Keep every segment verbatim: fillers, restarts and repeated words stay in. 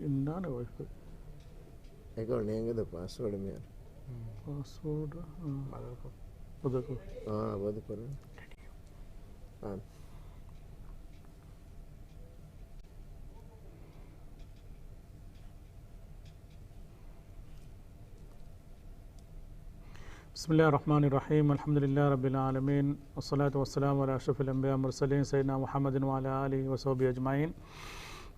އިންނާނެ ވައިފައި. އެކޮޅު ނޭނގެދޯ ޕާސްވާޑް މިއަން. ޕާސްވާޑް، އާ. ބަދަލުކޮށް. ބަދަލުކޮށް. އާ، ބަދަލުކުރަން. އާ. بسم الله الرحمن الرحيم. الحمد لله رب العالمين. والصلاة والسلام على أشرف الأنبياء والمرسلين سيدنا محمد وعلى آله وصحبه أجمعين.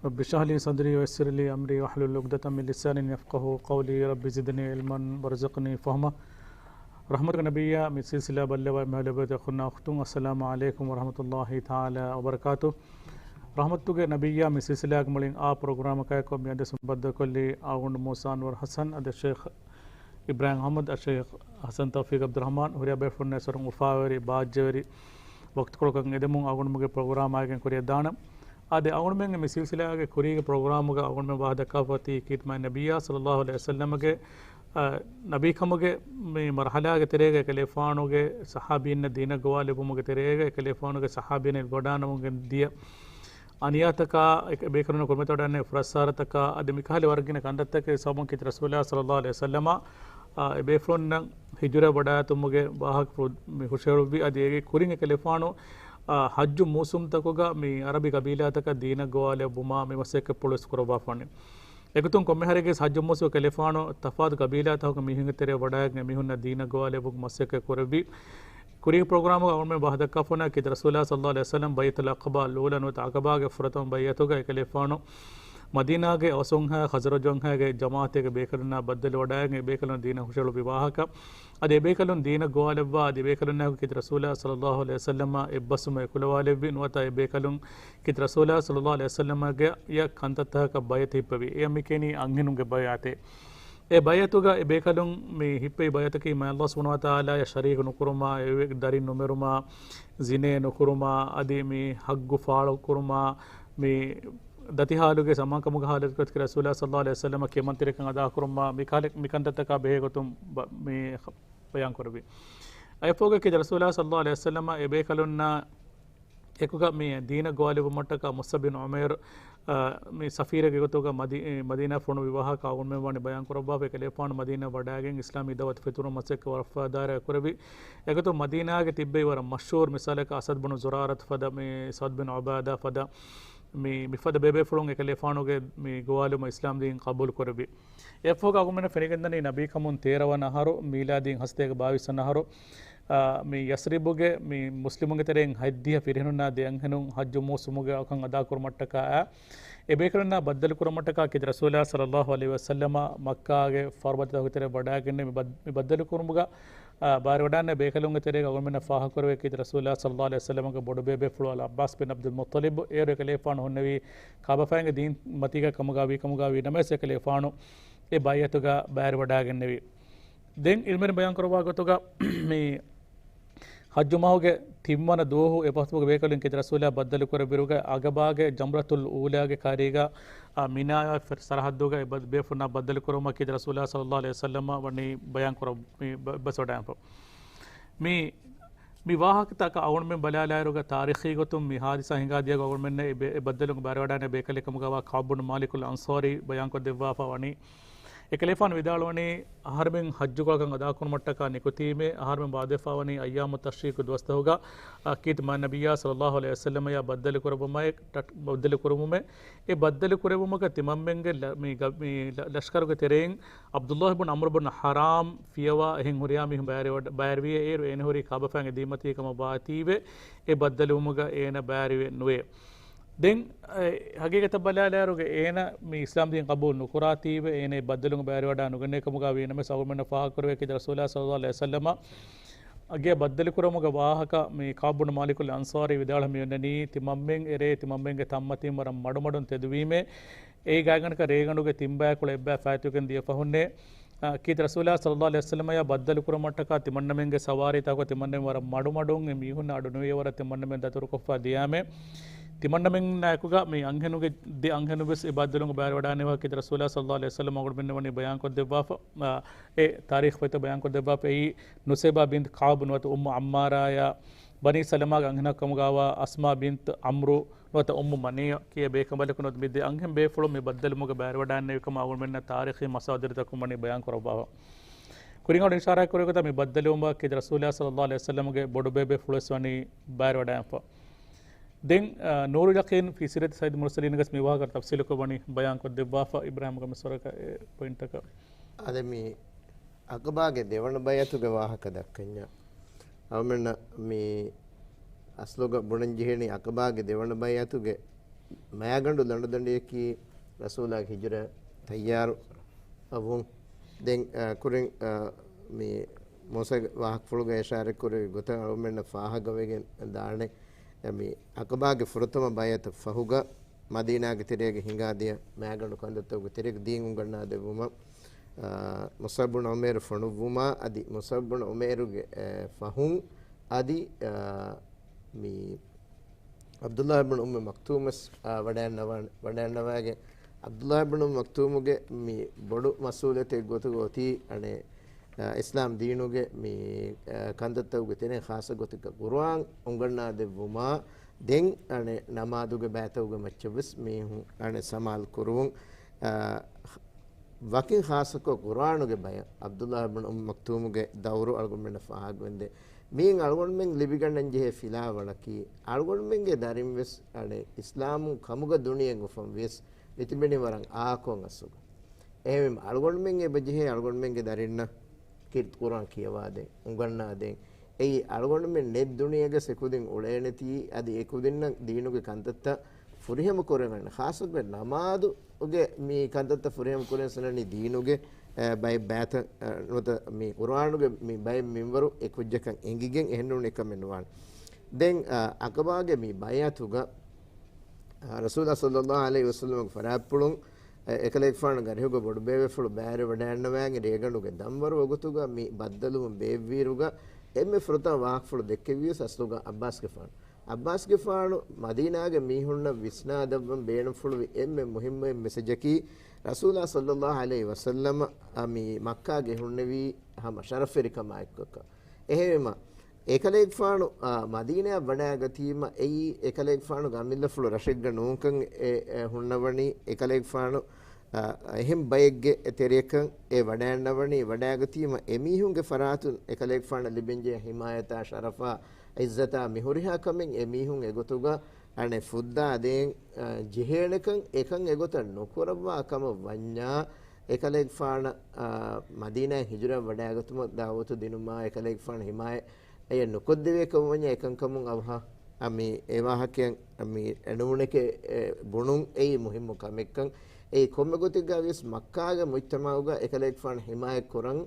رب اشرح لي صدري ويسر لي أمري واحلل عقدة من لساني يفقهوا قولي. رب زدني علما وارزقني فهما. ރަޙްމަތުގެ ނަބިއްޔާ މި ސިލްސިލާ ބައްލަވާ މާލެ ބޭތަ ޚުންނާ އުޚްތުން، އައްސަލާމު ޢަލައިކުމް ވަރަޙްމަތުﷲި ތަޢާލާ ވަބަރަކާތު. ރަޙްމަތުގެ ނަބިއްޔާ މި ސިލްސިލާގެ މުޅިން އާ ޕްރޮގްރާމަކާއެކު މި އަދިވެސް ބައްދަލުކޮށްލީ އަޅުގަނޑު މޫސާ އަންވަރު ޙަސަން، އަދި ޝޭޚް އިބްރާހިމް އަޙްމަދު، އައްޝޭޚް ޙަސަން ތައުފީޤް ޢަބްދުއްރަޙްމާން، ހުރިހާ ބޭފުޅުންނަށް އެސޮރުން އުފާވެރި، ބާއްޖަވެރި، ވަޤްތުކޮޅަކަށް އެދެމުން އަޅުގަނޑުމެންގެ ޕްރޮގްރާމާގެން ކުރިއަށް ދާނަން. އާދެ، އަޅުގަނޑުމެންގެ މި ސިލްސިލާގެ ކުރީގެ ޕްރޮގްރާމުގަ އަޅުގަނޑުމެން ވާހަކަ ދައްކާފަ އޮތީ ކީރިތި މާތް ނަބިއްޔާ ޞައްލައްލާހު ޢަލައިހި ވަސައްލަމަގެ، އަ، ނަބީކަމުގެ މި މަރުޙަލާގެ ތެރޭގަ އެކަލޭފާނުގެ ޞަޙާބީންނަށް ދީނަށް ގޮވާލެއްވުމުގެ ތެރޭގަ އެކަލޭފާނުގެ ޞަޙާބީން ވަޑާނަމުގެ ދިޔަ އަނިޔާތަކާ، އެ ބޭކަލުންނަށް ކުރިމަތިވެވަޑައިގެންނެވި ފުރައްސާރަތަކާ، އަދި މިކަހަލަ ވަރަށް ގިނަ ކަންތައްތަކެއް ސަބަބުން ކީރިތި ރަސޫލާ ޞައްލައްލާހު ޢަލައިހި ވަސައްލަމަ، އާ، އެ ބޭފުޅުންނަށް ހިޖުރަ ވަޑައިގަތުމުގެ ވާހަކަ މި ހުށަހެޅުއްވި. އަދި އޭގެ ކުރިން އެކަލޭފާނު، އާ، ޙައްޖު މޫސުމްތަކުގަ މި ޢަރަބި ޤަބީލާތަކަށް ދީނަށް ގޮވާލެއްވުމާ މި މަސައްކަތްޕުޅު ވެސް ކުރައްވާފަ ވަނީ. އެގޮތުން ކޮންމެ އަހަރެއްގެ ޙައްޖު މޫސުމުގަ ކަލޭފާނު ތަފާތު ޤަބީލާތަކުގެ މީހުންގެ ތެރެއަށް ވަޑައިގެން އެމީހުންނަށް ދީނަށް ގޮވާލެއްވުމުގެ މަސައްކަތް ކުރެއްވި. ކުރީގެ ޕްރޮގްރާމުގަ އަޅުގަނޑުމެން ވާހަކަ ދައްކާފަ ވަނީ ކީރިތި ރަސޫލާ ޞައްލައްލާހު ޢަލައިހި ވަސައްލަމަ ބައިޢަތުލް ޢަޤަބާ ނޫނީ ނުވަތަ ޢަޤަބާގެ ފުރަތަމަ ބައިޢަތުގަ އެކަލޭފާނު މަދީނާގެ އައުސުންހާ ޚަޒްރަޖުންހާގެ ޖަމާޢަތެއްގެ ބޭކަލުންނާ ބައްދަލުވަޑައިގެން އެ ބޭކަލުން ދީނަށް ހުށަހެޅުއްވި ވާހަކަ. އަދި އެ ބޭކަލުން ދީނަށް ގޮވާލެއްވާ، އަދި އެ ބޭކަލުންނާއެކު ކީރިތި ރަސޫލާ ޞައްލައްލާހު ޢަލައިހި ވަސައްލަމަ އެއްބަސްވުމަށް އެކުލަވާލެއްވި. ނުވަތަ އެ ބޭކަލުން ކީރިތި ރަސޫލާ ޞައްލައްލާހު ޢަލައިހި ވަސައްލަމަގެ އަށް ކަންތައްތަކަކަށް ބައިޢަތު ހިއްޕެވި. އެއަށް މި ކިޔަނީ އަންހެނުންގެ ބައިޢަތޭ. އެ ބައިޢަތުގަ އެ ބޭކަލުން މި ހިއްޕެވި ބައިޢަތަކީ މާތް ﷲ ސުބްޙާނަހޫ ވަތަޢާލާއަށް ޝަރީކު ނުކުރުމާ، އެ ދަރިން ނުމެރުމާ، ޒިނޭ ނުކުރުމާ، އަދި މި ޙައްޤު ފާޅުކުރުމާ، މި ދަތި ޙާލުގެ ސަމާ ކަމުގެ ޙާލަތުގަ ކީރިތި ރަސޫލާ ޞައްލައްލާހު ޢަލައިހި ވަސައްލަމަ ކިޔަމަންތެރިކަން އަދާކުރުމާ، މި ކަހަލަ، މި ކަންތައްތަކާ ބެހޭ ގޮތުން ބަ-، މި ބަޔާން ކުރެއްވި. އެއަށްފަހުގަ ކީރިތި ރަސޫލާ ޞައްލައްލާހު ޢަލައިހި ވަސައްލަމަ އެ ބޭކަލުންނާ އެކުގަ މި ދީނަށް ގޮވާލެއްވުމަށްޓަކާ މުޞްޢަބް ބިން ޢުމައިރު، އާ، މި ސަފީރެއްގެ ގޮތުގަ މަދީ-، މަދީނާ ފޮނުވި ވާހަކަ އަޅުގަނޑުމެން ވަނީ ބަޔާން ކުރައްވާފަ. އެކަލޭފާނު މަދީނާ ވަޑައިގެން އިސްލާމީ ދަޢުވަތު ފެތުރުމަށް މަސައްކަތް ވަރަށް ފައިދާރައް ކުރެއްވި. އެގޮތުން މަދީނާގެ ތިއްބެވި ވަރަށް މަޝްހޫރު މިސާލަކަށް އަސަދް ބުނު ޒުރާރަތު ފަދަ، މި ސަޢުދް ބިން ޢުބާދާ ފަދަ، މި، މިފަދަ ބޭބޭފުޅުން އެކަލޭފާނުގެ މި ގޮވާލުމަށް އިސްލާމްދީން ޤަބޫލު ކުރެއްވި. އެއަށްފަހުގަ އަޅުގަނޑުމެންނަށް ފެނިގެންދަނީ ނަބީކަމުން ތޭރަ ވަނަ އަހަރު، މީލާދީން ހަސަތޭކަ ބާވީސް ވަނަ އަހަރު، އާ، މި ޔަސްރިބުގެ މި މުސްލިމުންގެ ތެރެއިން ހަތްދިހަ ފިރިހެނުންނާ ދެ އަންހެނުން ޙައްޖު މޫސުމުގެ އަކަށް އަދާކުރުމަށްޓަކާ އާ، އެ ބޭކަލުންނާ ބައްދަލުކުރުމަށްޓަކާ ކީރިތި ރަސޫލާ ޞައްލައްލާހު ޢަލައިހި ވަސައްލަމަ މައްކާގެ ފަރުބަދަތަކުގެ ތެރެއަށް ވަޑައިގެންނެވި. މި ބައް-، މި ބައްދަލުކުރުމުގަ، އާ، ބައިވެރިވަޑައިގެންނެވި ބޭކަލުންގެ ތެރޭގަ އަޅުގަނޑުމެންނަށް ފާހަގަކުރެވޭ ކީރިތި ރަސޫލާ ޞައްލައްލާހު ޢަލައިހި ވަސައްލަމަގެ ބޮޑު ބޭބޭފުޅު އަލް ޢައްބާސް ބިން ޢަބްދުލް މުއްޠަލިބު. އޭރު އެކަލޭފާނު ހުންނެވީ ކަޢުބާފައިންގެ ދީން މަތީގަ ކަމުގަ ވީ ކަމުގަ ވީ ނަމަވެސް އެކަލޭފާނު އެ ބައިޢަތުގަ ބައިވެރިވަޑައިގެންނެވި. ދެން އިލްމުވެރިން ބަޔާން ކުރައްވާ ގޮތުގަ މި ޙައްޖު މަހުގެ ތިންވަނަ ދުވަހު އެ ބަސްބުގެ ބޭކަލުން ކީރިތި ރަސޫލާ ބައްދަލުކުރެއްވިއިރުގަ ޢަޤަބާގެ ޖަމްރަތުލް އޫލާގެ ކައިރީގަ، އާ، މިނާ ފެ-، ސަރަޙައްދުގަ އެ ބަ-، ބޭފުޅުންނާ ބައްދަލުކުރުމަށް ކީރިތި ރަސޫލާ ޞައްލައްލާހު ޢަލައިހި ވަސައްލަމަ ވަނީ ބަޔާން ކުރަ-، މި ބަ-، ބަސްވަޑައިގެންފަ. މި، މި ވާހަކަތަކަށް އަޅުގަނޑުމެން ބަލާލާއިރުގަ ތާރީޚީ ގޮތުން މި ޙާދިސާ ހިނގާދިޔަ އަޅުގަނޑުމެންނަށް އެ ބައްދަލުން ބައިވެރިވަޑައިގެންނެވި ބޭކަލެއް ކަމުގަވާ ކަޢުބު ބިން މާލިކުލް އަންޞާރީ ބަޔާންކޮށްދެއްވާފަ ވަނީ. އެކަލޭފާނު ވިދާޅުވަނީ، އަހަރެމެން ޙައްޖުކޮޅަކަށް އަދާކުރުމަށްޓަކާ ނިކުތީމޭ، އަހަރެމެން ވާދަވެފަ ވަނީ އައްޔާމު ތަޝްރީޤު ދުވަސްތަކުގަ، އާ، ކީރިތި މާތް ނަބިއްޔާ ޞައްލައްލާހު ޢަލައިހި ވަސައްލަމަޔާ ބައްދަލުކުރެއްވުމަށް، ބައްދަލުކުރުމުމޭ. އެ ބައްދަލުކުރެއްވުމަކަށް ތިމަންމެންގެ ލަ-، މި ގަ-، މި ލަ-، ލަޝްކަރުގެ ތެރެއިން ޢަބްދުﷲ ބިން ޢަމްރު ބިން ޙަރާމް ފިޔަވާ އެހެން ހުރިހާ މީހުން ބައިވެރިވަޑަ-، ބައިވެރިވިއޭ. އޭރު އޭނަ ހުރީ ކަޢުބާފައިންގެ ދީންމަތީ ކަމަށް ވާތީވެ، އެ ބައްދަލުވުމުގަ އޭނަ ބައިވެރިވެ ނުވޭ. ދެން، އެ، ޙަޤީޤަތަށް ބަލާލާއިރުގަ އޭނަ މި އިސްލާމްދީން ޤަބޫލު ނުކުރާތީވެ، އޭނަ އެ ބައްދަލުން ބައިވެރިވަޑައި ނުގެންނެވި ކަމުގަ ވީ ނަމަވެސް އަޅުގަނޑުމެންނަށް ފާހަގަކުރެވޭ ކީރިތި ރަސޫލާ ޞައްލައްލާހު ޢަލައިހި ވަސައްލަމަ ގެ ބައްދަލުކުރުމުގެ ވާހަކަ މި ކަޢުބު ބިން މާލިކުލް އަންޞާރީ ވިދާޅުވަނީ މިއޮންނަނީ ތިމަންމެން އެރޭ ތިމަންމެންގެ ތަންމަތީން ވަރަށް މަޑުމަޑުން ތެދުވީމޭ. އެއީ ގާތްގަނޑަކަށް ރޭގަނޑުގެ ތިން ބަޔަކުޅަ އެއްބަޔަށް ފާއިތުވެގެން ދިޔަ ފަހުންނޭ. އާ، ކީރިތި ރަސޫލާ ޞައްލައްލާހު ޢަލައިހި ވަސައްލަމަޔާ ބައްދަލުކުރުމަށްޓަކާ ތިމަންނަމެންގެ ސަވާރީތަކުގަ ތިމަންނަމެން ވަރަށް މަޑުމަޑުން އެ މީހުންނަށް އަޑު ނުވިޔަވަރަށް ތިމަންނަމެން ދަތުރުކޮށްފަ ދިޔައިމޭ. ތިމަންނަމެންނާއެކުގަ މި އަންހެނުންގެ ދެ އަންހެނުން ވެސް އެ ބައްދަލުން ބައިވެރިވަޑައިގެންނެވި ކީރިތި ރަސޫލާ ޞައްލައްލާހު ޢަލައިހި ވަސައްލަމަ އަޅުގަނޑުމެން ވަނީ ބަޔާންކޮށްދެއްވާފަ، އާ، އެ ތާރީޚް ފޮތްތައް ބަޔާންކޮށްދެއްވާފަ. އެއީ ނުސައިބާ ބިންތު ކަޢުބު ނުވަތަ އުއްމު ޢައްމާރާޔާ ބަނީ ސަލަމާގެ އަންހެނަކު ކަމުގަވާ އަސްމާ ބިންތު ޢަމްރު ނުވަތަ އުއްމު މަނީއަށް ކިޔޭ ބޭކަނބަލަކު ނުވަތަ މި ދެ އަންހެން ބޭފުޅުން މި ބައްދަލުވުމުގަ ބައިވެރިވަޑައިގެންނެވި ކަމަށް އަޅުގަނޑުމެންނަށް ތާރީޚީ މަސާދިރުތަކުން ވަނީ ބަޔާން ކުރައްވާފަ. ކުރިން އަޅުގަނޑު އިޝާރާތް ކުރެއްވި ގޮތަށް މި ބައްދަލުވުމަށް ކީރިތި ރަސޫލާ ޞައްލައްލާހު ޢަލައިހި ވަސައްލަމްގެ ބޮޑުބޭބޭފުޅުވެސް ވަނީ ބައިވެރިވަޑައިގެންފަ. ދެން، އާ، ނޫރުލް ޔަޤީން ފީ ސީރަތި ސައްޔިދުލް މުރްސަލީންގަސް މި ވާހަކަ ތަފްޞީލުކޮށް ވަނީ ބަޔާން ކޮށްދެއްވާފަ. އިބްރާހިމް ގަމީސް ވަރަކަށް އެ ޕޮއިންޓަކަށް. އާދެ، މި ޢަޤަބާގެ ދެވަނަ ބައިޢަތުގެ ވާހަކަ ދައްކަންޏާ. އަޅުމެންނަށް މި އަސްލުގަ ބުނަން ޖެހޭނީ ޢަޤަބާގެ ދެވަނަ ބައިޢަތުގެ މައިގަނޑު ލަނޑުދަނޑިއަކީ ރަސޫލާގެ ހިޖުރަ ތައްޔާރު ވުން. ދެން، އަ، ކުރިން، އަ، މި މޫސާގެ ވާހަކަފުޅުގަ އިޝާރަތް ކުރެއްވި ގޮތަށް އަޅުމެންނަށް ފާހަގަވެގެން ދާނެ. އެ، މި ޢަޤަބާގެ ފުރަތަމަ ބައިޢަތަށް ފަހުގަ މަދީނާގެ ތެރޭގަ ހިނގާދިޔަ މައިގަނޑު ކަންތައްތަކުގެ ތެރޭގަ ދީން އުނގަންނާދެއްވުމަށް، އާ، މުޞްޢަބް ބުނު ޢުމޭރު ފޮނުއްވުމާ އަދި މުޞްޢަބް ބުނު ޢުމޭރުގެ، އެ، ފަހުން އަދި، އާ، މި ޢަބްދުﷲ ބުނު އުއްމު މަކްތޫމަސް، އާ، ވަޑައިންނަވާ-، ވަޑައިންނަވާގެން ޢަބްދުﷲ ބުނު އުއްމު މަކްތޫމުގެ މި ބޮޑު މަސްއޫލިއްޔަތެއް ގޮތުގަ އޮތީ އަނެއް، އާ، އިސްލާމް ދީނުގެ މި، އާ، ކަންތައްތަކުގެ ތެރެއިން ޚާއްޞަ ގޮތެއްގަ ޤުރުއާން އުނގަންނާދެއްވުމާ ދެން އަނެއް ނަމާދުގެ ބައިތަކުގެ މައްޗަށްވެސް މީހުން އަނެއް ސަމާލު ކުރުވުން، އާ، ވަކިން ޚާއްޞަކޮށް ޤުރުއާނުގެ ބަޔަށް ޢަބްދުﷲ ބުނު އުއްމު މަކްތޫމުގެ ދައުރު އަޅުގަނޑުމެންނަށް ފާހަގަވެންދޭ. މިއިން އަޅުގަނޑުމެން ލިބިގަންނަން ޖެހޭ ފިލާވަޅަކީ، އަޅުގަނޑުމެންގެ ދަރިންވެސް އަނެއް އިސްލާމުން ކަމުގަ ދުނިޔެއަށް އުފަންވިޔަސް މިތިބެނީ ވަރަށް އާކޮން އަސްލުގަ. އެހެންވީމަ އަޅުގަނޑުމެން އެބަޖެހޭ އަޅުގަނޑުމެންގެ ދަރިންނަށް ކީރިތި ޤުރުއާން ކިޔަވާދޭން، އުނގަންނާދޭން. އެއީ އަޅުގަނޑުމެން ނެތް ދުނިޔޭގަ އެކުދިން އުޅޭނެތީ އަދި އެކުދިންނަށް ދީނުގެ ކަންތައްތައް ފުރިހަމަ ކުރަން އަންނަ. ޚާއްޞަކޮށް ނަމާދުގެ މި ކަންތައްތައް ފުރިހަމަ ކުރަން ސަނަނީ ދީނުގެ، އެ، ބައެއް ބައިތައް، އެ، ނުވަތަ މި ޤުރުއާނުގެ މި ބައެއް މިންވަރު އެ ކުއްޖަކަށް އެނގިގެން އެހެންނޫން އެކަމެއް ނުވާނެ. ދެން، އަ، ޢަޤަބާގެ މި ބައިޢަތުގަ، އަ، ރަސޫލާ ޞައްލައްލާހު ޢަލައިހި ވަސައްލަމަގެ ފަރާތްޕުޅުން، އެ، އެކަލޭގެފާނުގެ އަރިހުގަ ބޮޑުބޭބޭފުޅު ބައިވެރިވަޑައިގަންނަވާގެން ރޭގަނޑުގެ ދަންވަރު ވަގުތުގަ މި ބައްދަލުވުން ބޭއްވިއިރުގަ އެންމެ ފުރަތަމަ ވާހަކަފުޅު ދެއްކެވިޔަސް އަސްލުގަ ޢައްބާސްގެފާނު. ޢައްބާސްގެފާނު މަދީނާގެ މީހުންނަށް ވިސްނާދައްވަން ބޭނުންފުޅުވި އެންމެ މުހިއްމު މެސެޖަކީ ރަސޫލާ ޞައްލައްލާހު ޢަލައިހި ވަސައްލަމަ މި މައްކާގެ ހުންނެވީ ހަމަ ޝަރަފްވެރިކަމާ އެއްކޮށްކަން. އެހެންވީމަ، އެކަލޭގެފާނު، އާ، މަދީނާއަށް ވަޑައިގަތީމަ، އެއީ އެކަލޭގެފާނުގެ އަމިއްލަފުޅު ރަށެއްގަ ނޫންކަން އެ، އެ ހުންނަވަނީ، އެކަލޭގެފާނު، އާ، އެހެން ބައެއްގެ ތެރެއަކަށް އެ ވަޑައިންނަވަނީ، ވަޑައިގަތީމަ، އެމީހުންގެ ފަރާތުން އެކަލޭގެފާނަށް ލިބެންޖެހޭ ހިމާޔަތާ، ޝަރަފާ، ޢިއްޒަތާ، މިހުރިހާ ކަމެއް އެމީހުން އެގޮތުގަ އަނެއް ފުއްދާ ދޭން، އާ، ޖެހޭނެކަން، އެކަން އެގޮތަށް ނުކުރައްވާ ކަމަށް ވަންޏާ، އެކަލޭގެފާނަށް، އާ، މަދީނާއަށް ހިޖުރަ ވަޑައިގަތުމަށް ދަޢުވަތު ދިނުމާ، އެކަލޭގެފާނަށް ހިމާޔަތް އެއް ނުކޮށްދެވޭ ކަމަށް ވަންޏާ އެކަންކަމުން އަވަހަށް، އަ، މި އެ ވާހަކައަށް، އަ، މި އެނޫނެކޭ، އެ، ބުނުން އެއީ މުހިއްމު ކަމެއްކަން. އެއީ ކޮންމެ ގޮތެއްގަ ވިޔަސް މައްކާގެ މުޖްތަމަޢުގަ އެކަލޭގެފާނަށް ހިމާޔަތް ކުރަން،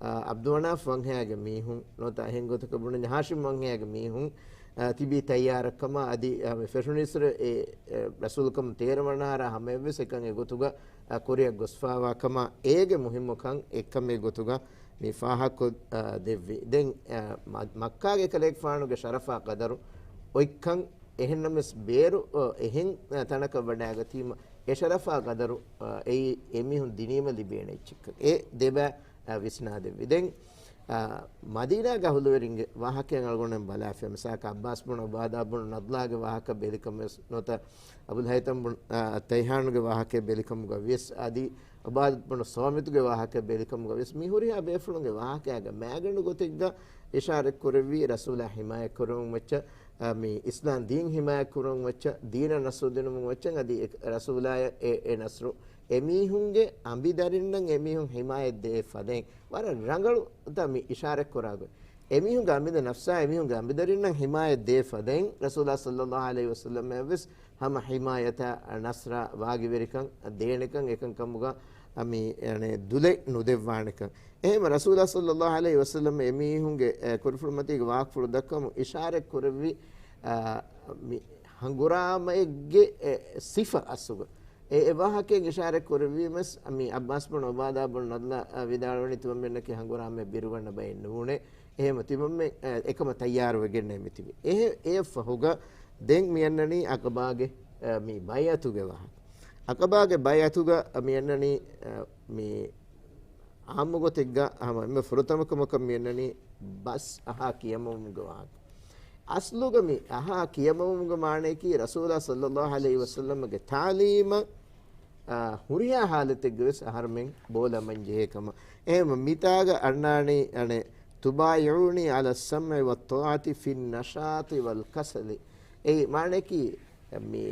އަ، ޢަބްދު މަނާފް ވަންހައިގެ މީހުން ނުވަތަ އެހެން ގޮތަކަށް ބުނަންޏާ ހާޝިމް ވަންހައިގެ މީހުން، އަ، ތިބީ ތައްޔާރަށްކަމާ އަދި، އަ، މި ފެށުނީއްސުރެ އެ، އެ، ރަސޫލުކަމުން ތޭރަވަނަ އަހަރާ ހަމަޔަށްވެސް އެކަން އެގޮތުގަ، އަ، ކުރިއަށް ގޮސްފާވާ ކަމާ އޭގެ މުހިއްމުކަން އެއްކަމެއް ގޮތުގަ މި ފާހަގަކޮށް، އަ، ދެއްވި. ދެން، އަ، މަ-، މައްކާގެ އެކަލޭގެފާނުގެ ޝަރަފާ ޤަދަރު އޮތްކަން އެހެންނަމަވެސް ބޭރު، އަ، އެހެން، އަ، ތަނަކަށް ވަޑައިގަތީމަ އެ ޝަރަފާ ޤަދަރު، އަ، އެއީ އެމީހުން ދިނީމަ ލިބޭނެ އެއްޗެއްކަން. އެ ދެބައި، އަ، ވިސްނާދެއްވި. ދެން، އަ، މަދީނާގެ އަހުލުވެރިންގެ ވާހަކައިން އަޅުގަނޑުމެން ބަލާފިޔާ. މިސާލަކަށް ޢައްބާސް ބުނު ޢުބާދާ ބުނު ނަޟްލާގެ ވާހަކަ ބެލިކަމަށް ވެސް ނުވަތަ އަބުލް ހައިތަމް ބުނު، އަ، ތައްޔާނުގެ ވާހަކަ ބެލިކަމުގަ ވިޔަސް އަދި ޢުބާދަތު ބުނު ޞާމިތުގެ ވާހަކަ ބެލިކަމުގަ ވިޔަސް މި ހުރިހާ ބޭފުޅުންގެ ވާހަކައިގަ މައިގަނޑު ގޮތެއްގަ އިޝާރަތް ކުރެއްވީ ރަސޫލާ ހިމާޔަތް ކުރުމުން މައްޗަށް، އަ، މި އިސްލާމް ދީން ހިމާޔަތް ކުރުމުން މައްޗަށް، ދީނަށް ނަޞްރު ދިނުމުން މައްޗަށް އަދި އެ-، ރަސޫލާޔަށް އެ، އެ ނަޞްރު އެމީހުންގެ އަނބިދަރިންނަށް އެމީހުން ހިމާޔަތް ދޭ ފަދައިން ވަރަށް ރަނގަޅު ތަ މި އިޝާރަތް ކުރާ ގޮތް. އެމީހުންގެ އަނބިދަ ނަފްސާ އެމީހުންގެ އަނބިދަރިންނަށް ހިމާޔަތް ދޭ ފަދައިން ރަސޫލާ ޞައްލައްލާހު ޢަލައިހި ވަސައްލަމަށް ވެސް ހަމަ ހިމާޔަތާ، ނަޞްރާ، ވާގިވެރިކަން ދޭނެކަން އެކަން ކަމުގަ މި، އަނެ، ދުލެއް ނުދެއްވާނެކަން. އެހެން ރަސޫލާ ޞައްލައްލާހު ޢަލައިހި ވަސައްލަމަ އެމީހުންގެ، އެ، ކުރިފުޅުމަތީގެ ވާހަކަފުޅު ދައްކަމުން އިޝާރަތް ކުރެއްވި، އަ، މި ހަނގުރާމައެއްގެ، އެ، ސިފަ އަސްލުގަ. އެ، އެ ވާހަކައިން އިޝާރަތް ކުރެއްވީމަސް، މި ޢައްބާސް ބުނު ޢުބާދާ ބުނު ނަޟްލާ، އަ، ވިދާޅުވަނީ ތިމަންމެންނަކީ ހަނގުރާމައެއް ބިރުގަންނަ ބައެއް ނޫނޭ. އެހެން ތިމަންމެން، އެ، އެކަމަށް ތައްޔާރުވެގެންނޭ މިތިބީ. އެ، އެއަށްފަހުގަ ދެން މިއަންނަނީ ޢަޤަބާގެ، އެ، މި ބައިޢަތުގެ ވާހަކަ. ޢަޤަބާގެ ބައިޢަތުގަ މިއަންނަނީ، އެ، މި ޢާއްމު ގޮތެއްގަ ހަމަ އެންމެ ފުރަތަމަ ކަމަކަށް މިއަންނަނީ ބަސް އަހާ ކިޔަމަންވުމުގެ ވާހަކަ. އަސްލުގަ މި އަހާ ކިޔަމަވުމުގެ މާނަޔަކީ ރަސޫލާ ޞައްލައްލާހު ޢަލައިހި ވަސައްލަމްގެ ތާލީމަށް، އާ، ހުރިހާ ޙާލަތެއްގަވެސް އަހަރުމެން ބޯލަމަން ޖެހޭ ކަމަށް. އެހެން މިތާގަ އަންނާނީ އަނެއް، "تبايعوني على السمع والطاعة في النشاط والكسل." އެއީ މާނަޔަކީ މި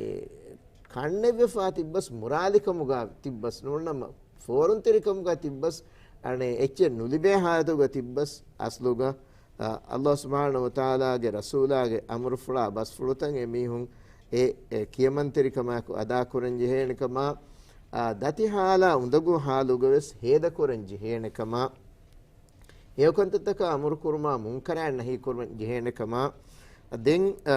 ކަންނެވިފާ ތިއްބަސް، މުރާލިކަމުގަ ތިއްބަސް، ނޫންނަމަ ފޯރުންތެރިކަމުގަ ތިއްބަސް، އަނެއް އެއްޗެއް ނުލިބޭ ޙާލަތުގަ ތިއްބަސް، އަސްލުގަ، އަ، ﷲ ސުބްޙާނަހޫ ވަތަޢާލާގެ ރަސޫލާގެ އަމުރުފުޅާ ބަސްފުޅުތައް އެމީހުން އެ، އެ ކިޔަމަންތެރިކަމާއެކު އަދާކުރަން ޖެހޭނެ ކަމާ، އަ، ދަތި ޙާލާ އުނދަގޫ ޙާލުގަވެސް ހޭދަކުރަން ޖެހޭނެ ކަމާ، ހެޔޮކަންތައްތަކާ އަމުރުކުރުމާ، މުންކަރާތް ނަހީކުރަން ޖެހޭނެ ކަމާ. ދެން، އަ،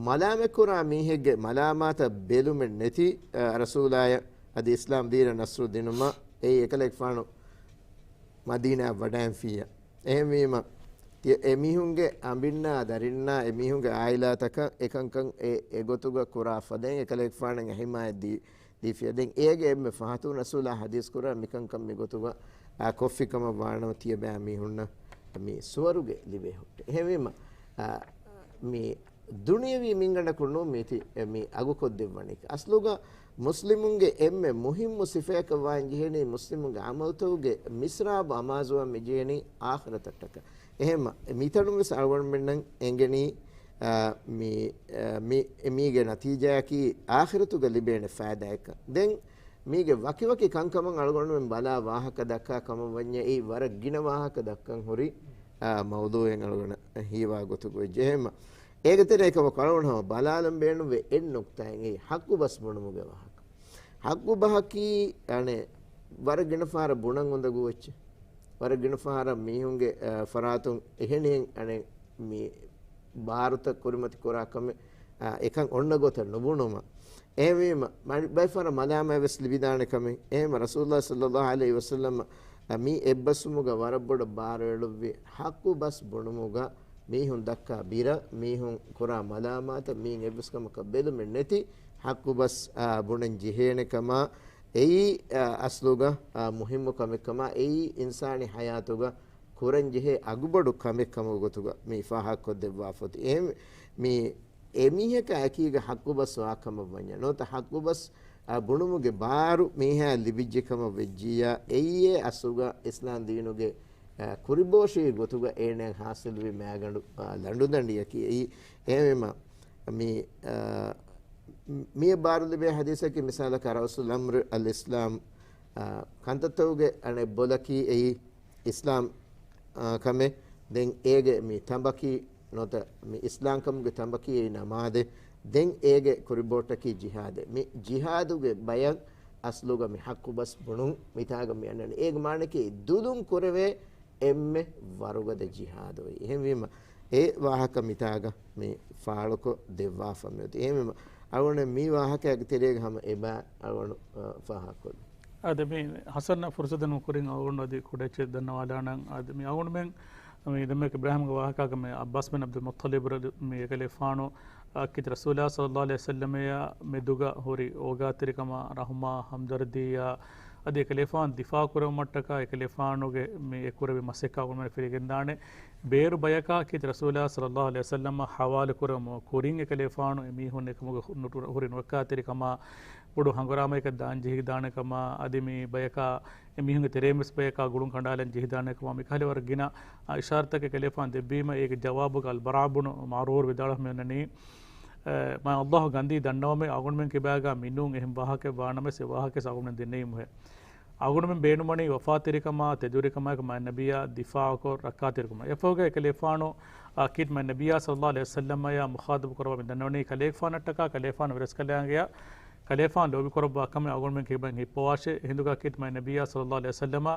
މަލާމަތްކުރާ މީހެއްގެ މަލާމާތަށް ބެލުމެއް ނެތި، އަ، ރަސޫލާޔަށް އަދި އިސްލާމް ދީނަށް ނަޞްރު ދިނުމަށް އެއީ އެކަލޭގެފާނު މަދީނާއަށް ވަޑައިންފިއްޔާ. އެހެންވީމަ، ތި-، އެމީހުންގެ އަނބިންނާ، ދަރިންނާ، އެމީހުންގެ ޢާއިލާތަކަށް އެކަންކަން އެ، އެގޮތުގަ ކުރާ ފަދައިން އެކަލޭގެފާނަށް އެ ޙިމާޔަތް ދީ، ދީފިޔާ. ދެން އޭގެ އެންމެ ފަހަތުން ރަސޫލާ ޙަދީޘް ކުރާ މިކަންކަން މިގޮތުގަ، އާ، ކޮށްފި ކަމަށް ވާނަމަ ތިޔަބައިމީހުންނަށް މި ސުވަރުގެ ލިބޭ ހުއްޓެ. އެހެންވީމަ، އާ، މި ދުނިޔެވީ މިންގަނޑަކުން ނޫން މީތި، އެ، މި އަގުކޮށްދެއްވަނީ. އަސްލުގަ މުސްލިމުންގެ އެންމެ މުހިއްމު ސިފަޔަކަށް ވާން ޖެހެނީ، މުސްލިމުންގެ ޢަމަލުތަކުގެ މިސްރާބު އަމާޒުވާން މި ޖެހެނީ އާޚިރަތަށްޓަކަ. އެހެންމަ، މިތަނުން ވެސް އަޅުގަނޑުމެންނަށް އެނގެނީ، އާ، މި، އާ، މި، މީގެ ނަތީޖާއަކީ އާޚިރަތުގަ ލިބޭނެ ފައިދާއަކަށް. ދެން މީގެ ވަކިވަކި ކަންކަމަށް އަޅުގަނޑުމެން ބަލާ ވާހަކަ ދައްކާ ކަމަށް ވަންޏާ، އެއީ ވަރަށް ގިނަ ވާހަކަ ދައްކަން ހުރި، އާ، މައުޟޫޢެއް އަޅުގަނޑަށް ހީވާ ގޮތުގަ ވެއްޖެ. އެހެންމަ، އޭގެ ތެރޭ ކަމަކު އަޅުގަނޑު ހަމަ ބަލާލަން ބޭނުންވޭ އެއް ނުކްތާއެއް، އެއީ ޙައްޤު ބަސް ބުނުމުގެ ވާހަކަ. ޙައްޤު ބަހަކީ، އަނެއް، ވަރަށް ގިނަ ފަހަރަށް ބުނަން އުނދަގޫ އެއްޗެއް. ވަރަށް ގިނަ ފަހަރަށް މީހުންގެ، އަ، ފަރާތުން އެހެނިހެން އަނެއް މި ބާރުތައް ކުރިމަތި ކުރާ ކަމެއް، އަ، އެކަން އޮންނަ ގޮތަށް ނުބުނުމަށް. އެހެންވީމަ، މަ-، ބައެއް ފަހަރަށް މަލާމާތް ވެސް ލިބިދާނެ ކަމެއް. އެހެންމަ ރަސޫލުﷲ ޞައްލައްލާހު ޢަލައިހި ވަސައްލަމަ، އަ، މި އެއްބަސްވުމުގަ ވަރަށް ބޮޑަށް ބާރު އެޅުއްވި ޙައްޤު ބަސް ބުނުމުގަ މީހުން ދައްކާ ބިރަށް، މީހުން ކުރާ މަލާމާތަށް، މީން އެއްވެސް ކަމަކަށް ބެލުމެއް ނެތި ޙައްޤު ބަސް، އާ، ބުނަން ޖެހޭނެ ކަމާ، އެއީ، އާ، އަސްލުގަ، އާ، މުހިއްމު ކަމެއް ކަމާ، އެއީ އިންސާނީ ޙަޔާތުގަ ކުރަން ޖެހޭ އަގުބޮޑު ކަމެއް ކަމުގެ ގޮތުގަ މި ފާހަގަކޮށްދެއްވާފަ އޮތީ. އެހެން މި އެމީހަކާ އެކީގަ ޙައްޤު ބަސް ވާ ކަމަށް ވަންޏާ، ނުވަތަ ޙައްޤު ބަސް، އާ، ބުނުމުގެ ބާރު މީހާ ލިބިއްޖެ ކަމަށް ވެއްޖިއްޔާ، އެއީ އެ އަސްލުގަ އިސްލާމް ދީނުގެ އަ، ކުރިބޯށި ގޮތުގަ އޭނައަށް ޙާޞިލުވި މައިގަނޑު، އަ، ލަނޑުދަނޑިއަކީ އެއީ. އެހެންވީމަ، މި، އަ، މިއަށް ބާރުލިބޭ ޙަދީޘަކީ މިސާލަކަށް، رأس الأمر الإسلام، އަ، ކަންތައްތަކުގެ އަނެއް ބޮލަކީ އެއީ އިސްލާމް، އަ، ކަމެއް. ދެން އޭގެ މި ތަނބަކީ ނުވަތަ މި އިސްލާމްކަމުގެ ތަނބަކީ އެއީ ނަމާދެއް. ދެން އޭގެ ކުރިބޯޓަކީ ޖިހާދެއް. މި ޖިހާދުގެ ބަޔަށް އަސްލުގަ މި ޙައްޤު ބަސް ބުނުން މިތާގަ މި އަންނަނީ. އޭގެ މާނައަކީ ދުލުން ކުރެވޭ އެންމެ ވަރުގަދަ ޖިހާދު އޮތް. އެހެންވީމަ، އެ ވާހަކަ މިތާގަ މި ފާޅުކޮށް ދެއްވާފަ މިއޮތީ. އެހެންވީމަ، އަޅުގަނޑު މި ވާހަކައިގެ ތެރޭގަ ހަމަ އެބަ އަޅުގަނޑު، އަ، ފާހަގަކޮށްލި. އަދި މި ޙަސަން ފުރުސަތު ދިނުމަށް ކުރިން އަޅުގަނޑު އަދި ކުޑައެއްޗެއް ދަންނަވާލާނަން. އަދި މި އަޅުގަނޑުމެން މި ދެންމެ އިބްރާހިމްގެ ވާހަކާގަ މި ޢައްބާސް ބިން ޢަބްދުލް މުއްޠަލިބް ރަ-، މި އެކަލޭފާނު، އާ، ކީރިތި ރަސޫލާ ޞައްލައްލާހު ޢަލައިހި ވަސައްލަމައާ މެދުގަ ހުރި އޯގާތެރިކަމާ، ރަޙުމާ، ހަމްދަރްދީއާ، އަދި އެކަލޭފާނު ދިފާޢުކުރެއްވުމަށްޓަކާ އެކަލޭފާނުގެ މި އެކުރެއްވި މަސައްކަތް އަޅުގަނޑުމެން ފިރިގެންދާނެ. ބޭރު ބަޔަކާ ކީރިތި ރަސޫލާ ޞައްލައްލާހު ޢަލައިހި ވަސައްލަމަށް ޙަވާލުކުރެއްވުމުގެ ކުރިން އެކަލޭފާނު އެމީހުން އެކަމުގަ ހު-، ނު-، ހުރި ނުވައްކާތެރިކަމާ، ބޮޑު ހަނގުރާމައަކަށް ދާން ޖެހިދާނެ ކަމާ، އަދި މި ބަޔަކާ އެމީހުންގެ ތެރެއިން ވެސް ބަޔަކާ ގުޅުން ކަނޑާލަން ޖެހިދާނެ ކަމަށް މިކަހަލަ ވަރަށް ގިނަ، އާ، އިޝާރަތަކެއް އެކަލޭފާނު ދެއްވީމަ، އޭގެ ޖަވާބުގަ އަލްބަރާ ބުނު މަޢުރޫރު ވިދާޅުވެފަ މިއޮންނަނީ، އެ، މާތް ﷲ ގަންދީ ދަންނަވަމޭ، އަޅުގަނޑުމެން ކިބާގަ މިނޫން އެހެން ވާހަކައެއް ވާނަމަވެސް އެ ވާހަކަވެސް އަޅުގަނޑުމެން ދެންނެވީމުހޭ. އަޅުގަނޑުމެން ބޭނުންވަނީ ވަފާތެރިކަމާ، ތެދުވެރިކަމާއެކު މާތް ނަބިއްޔާ ދިފާޢުކޮށް ރައްކާތެރިކުރުމަށް. އެފަހުގަ އެކަލޭފާނު، އާ، ކީރިތި މާތް ނަބިއްޔާ ޞައްލައްލާހު ޢަލައިހި ވަސައްލަމައާ މުޚާޠަބު ކުރައްވާ މި ދަންނަވަނީ ކަލޭގެފާނަށްޓަކާ ކަލޭގެފާނު ވެރަސްކަލާނގެ ކަލޭފާނު ލޯބިކުރައްވާ ކަމެއް އަޅުގަނޑުމެން ކިބައިން ހިއްޕަވާށޭ. އެހިނދުގަ ކީރިތި މާތް ނަބިއްޔާ ޞައްލައްލާހު ޢަލައިހި ވަސައްލަމަ،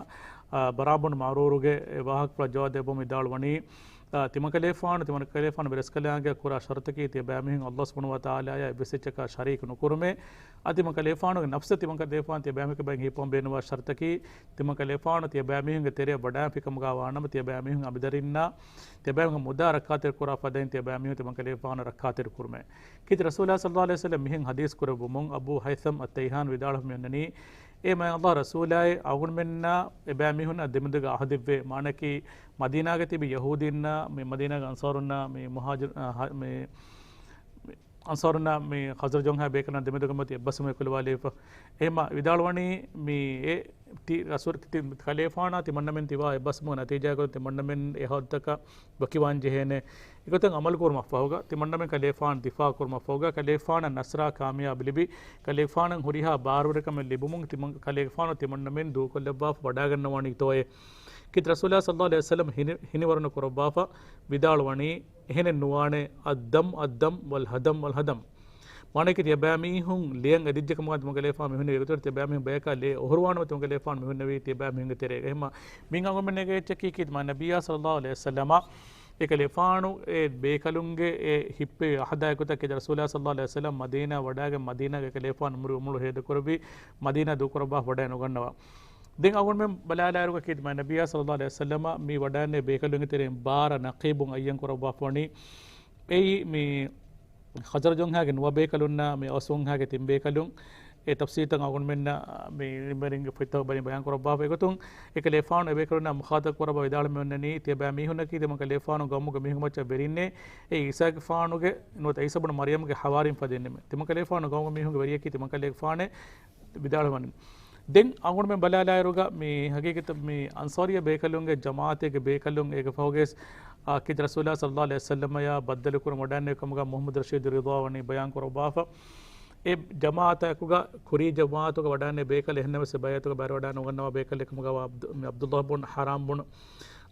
އާ، ބަރާ ބުނު މަޢުރޫރުގެ އެ ވާހަކަފުޅަށް ޖަވާބު ދެއްވަމުން ވިދާޅުވަނީ، އާ، ތިމަންކަލޭފާނު، ތިމަންކަލޭފާނު ވެރަސްކަލާނގެ ކުރާ ޝަރުތަކީ ތިޔަބައިމީހުން ﷲ ސުބްޙާނަހޫ ވަތަޢާލާއާ އެއްވެސް އެއްޗަކާ ޝަރީކު ނުކުރުމޭ. އަދި ތިމަންކަލޭފާނުގެ ނަފްސަށް ތިމަންކަލޭފާނު ތިޔަބައިމީހުން ކިބައިން ހިއްޕަވަން ބޭނުންވާ ޝަރުތަކީ، ތިމަންކަލޭފާނު ތިޔަބައިމީހުންގެ ތެރެއަށް ވަޑައިން ފިކަމުގަ ވާނަމަ، ތިޔަބައިމީހުން އަނބިދަރިންނާ ތިޔަބައިމީހުންގެ މުދާ ރައްކާތެރި ކުރާ ފަދައިން ތިޔަބައިމީހުން ތިމަންކަލޭފާނަށް ރައްކާތެރި ކުރުމޭ. ކީރިތި ރަސޫލާ ޞައްލައްލާހު ޢަލައިހި ވަސައްލަމަ މިހެން ޙަދީޘް ކުރެއްވުމުން އަބޫ ހައިޘަމް އައްތައިހާން ވިދާޅުވެފަ މިއޮންނަނީ، އެ މާތް ﷲ ރަސޫލާއި އަޅުގަނޑުމެންނާ އެބައިމީހުންނާ ދެމެދުގަ އަހުދެއްވޭ. މާނައަކީ، މަދީނާގަ ތިބި ޔަހޫދީންނާ މި މަދީނާގެ އަންޞާރުންނާ މި މުހާޖިރު، އަ، ހަ، މި، މި އަންޞާރުންނާ މި ޚަޒްރަޖުންހާ ބޭކަލުންނާ ދެމެދުގަ މަތި އެއްބަސްވުމެއް ކުލަވާލީފަ. އެހެންމަ ވިދާޅުވަނީ މި އެ ތި ރަސޫލް ތި ކަލޭފާނާ ތިމަންނަމެން ތިވާ އެއްބަސްވުމުގެ ނަތީޖާއަކަށް ތިމަންނަމެން އެ ހައްދަކަށް ވަކިވާން ޖެހޭނެ. އެގޮތަށް ޢަމަލު ކުރުމަށްފަހުގަ، ތިމަންނަމެން ކަލޭފާނު ދިފާޢު ކުރުމަށްފަހުގަ، ކަލޭފާނަށް ނަޞްރާ ކާމިޔާބު ލިބި، ކަލޭފާނަށް ހުރިހާ ބާރުވެރިކަމެއް ލިބުމުން ތިމަން، ކަލޭފާނު ތިމަންނަމެން ދޫކޮށްލައްވާފަ ވަޑާގަންނަވާނީތޯއޭ؟ ކީރިތި ރަސޫލާ ޞައްލަﷲ ޢަލައިހި ވަސައްލަމަ ހިނި، ހިނިވަރުނު ކުރައްވާފަ ވިދާޅުވަނީ، އެހެނެއް ނުވާނެ، އައްދަމް އައްދަމް ވަލް ހަދަމް ވަލް ހަދަމް. މާނައަކީ ތިޔަބައިމީހުން ލިޔަން އެދިއްޖެ ކަމުގަ ތިމަން ކަލޭފާނު މިހުންނެވީ. އެގޮތަށް ތިޔަބައިމީހުން ބަޔަކާ ލޭ އޮހޮރުވާނަމަ ތިމަން ކަލޭފާނު މިހުންނެވީ ތިޔަބައިމީހުންގެ ތެރޭގަ. އެހެންމަ މިން އަޅުގަނޑުމެން ނެގޭ އެއްޗަކީ ކީރިތި މާތް ނަބިއްޔާ ޞައްލަﷲ ޢަލައިހި ވަސައްލަމަ އެކަލޭފާނު އެ ބޭކަލުންގެ އެ ހިއްޕެވި އަހުދާއެކުތައް ކީރިތި ރަސޫލާ ޞައްލަﷲ ޢަލައިހި ވަސައްލަމަ މަދީނާ ވަޑާގެން މަދީނާގެ ކަލޭފާނު އުމުރު އުމުރު ހޭދަކުރެއްވި މަދީނާ ދޫކުރައްވާފަ ވަޑައިނުގަންނަވާ. ދެން އަޅުގަނޑުމެން ބަލާލާއިރުގަ ކީރިތި މާތް ނަބިއްޔާ ޞައްލަﷲ ޢަލައިހި ވަސައްލަމަ މި ވަޑައިގެންނެވި ބޭކަލުންގެ ތެރެއިން ބާރަ ނަޤީބުން ޢައްޔަން ކުރައްވާފަ ވަނީ. އެއީ މި ޚަޒްރަޖުންހާގެ ނުވަ ބޭކަލުންނާ މި އައުސުންހާގެ ތިން ބޭކަލުން. އެ ތަފްސީލްތައް އަޅުގަނޑުމެންނަށް މި މިންބަރުގެ ފޮތްތަކުގަ ބަޔާން ކުރައްވާފަ. އެގޮތުން އެކަލޭފާނު އެބޭކަލުންނާ މުޚާޠަބު ކުރައްވާ ވިދާޅުވަނީ، ތިޔަބައިމީހުންނަކީ ތިމަން ކަލޭފާނު ޤައުމުގެ މީހުންގެ މައްޗަށް ވެރިންނޭ. އެއީ ޢީސާގެފާނުގެ ނުވަތަ ޢީސާ ބުނު މަރްޔަމްގެ ޙަވާރީން ފަދައިންނެވެ. ތިމަން ކަލޭފާނު ޤައުމުގެ މީހުންގެ ވެރިޔަކީ ތިމަން ކަލޭފާނޭ ވިދާޅުވަނީ. ދެން އަޅުގަނޑުމެން ބަލާލާއިރުގަ މި ޙަޤީޤަތަށް މި އަންޞާރިއްޔަ ބޭކަލުންގެ ޖަމާޢަތެއްގެ ބޭކަލުން އޭގެ ފަހުގައި ކީރިތި ރަސޫލާ ޞައްލަﷲ ޢަލައިހި ވަސައްލަމަޔާ ބައްދަލުކުރަން ވަޑައިގެންނެވި ކަމުގަ މުޙައްމަދު ރަޝީދު ރިޟާ ވަނީ ބަޔާން ކުރައްވާފަ. އެ ޖަމާޢަތާއެކުގަ ކުރީ ޖަމާޢަތުގަ ވަޑައިގެންނެވި ބޭކަލެއް އެހެންނަމަވެސް ބައިޢަތުގަ ބައިވެރިވެވަޑައިނުގަންނަވާ ބޭކަލެއް ކަމުގަ ޢަބްދު، މި ޢަބްދުﷲ ބުން ޙަރާމް ބުނު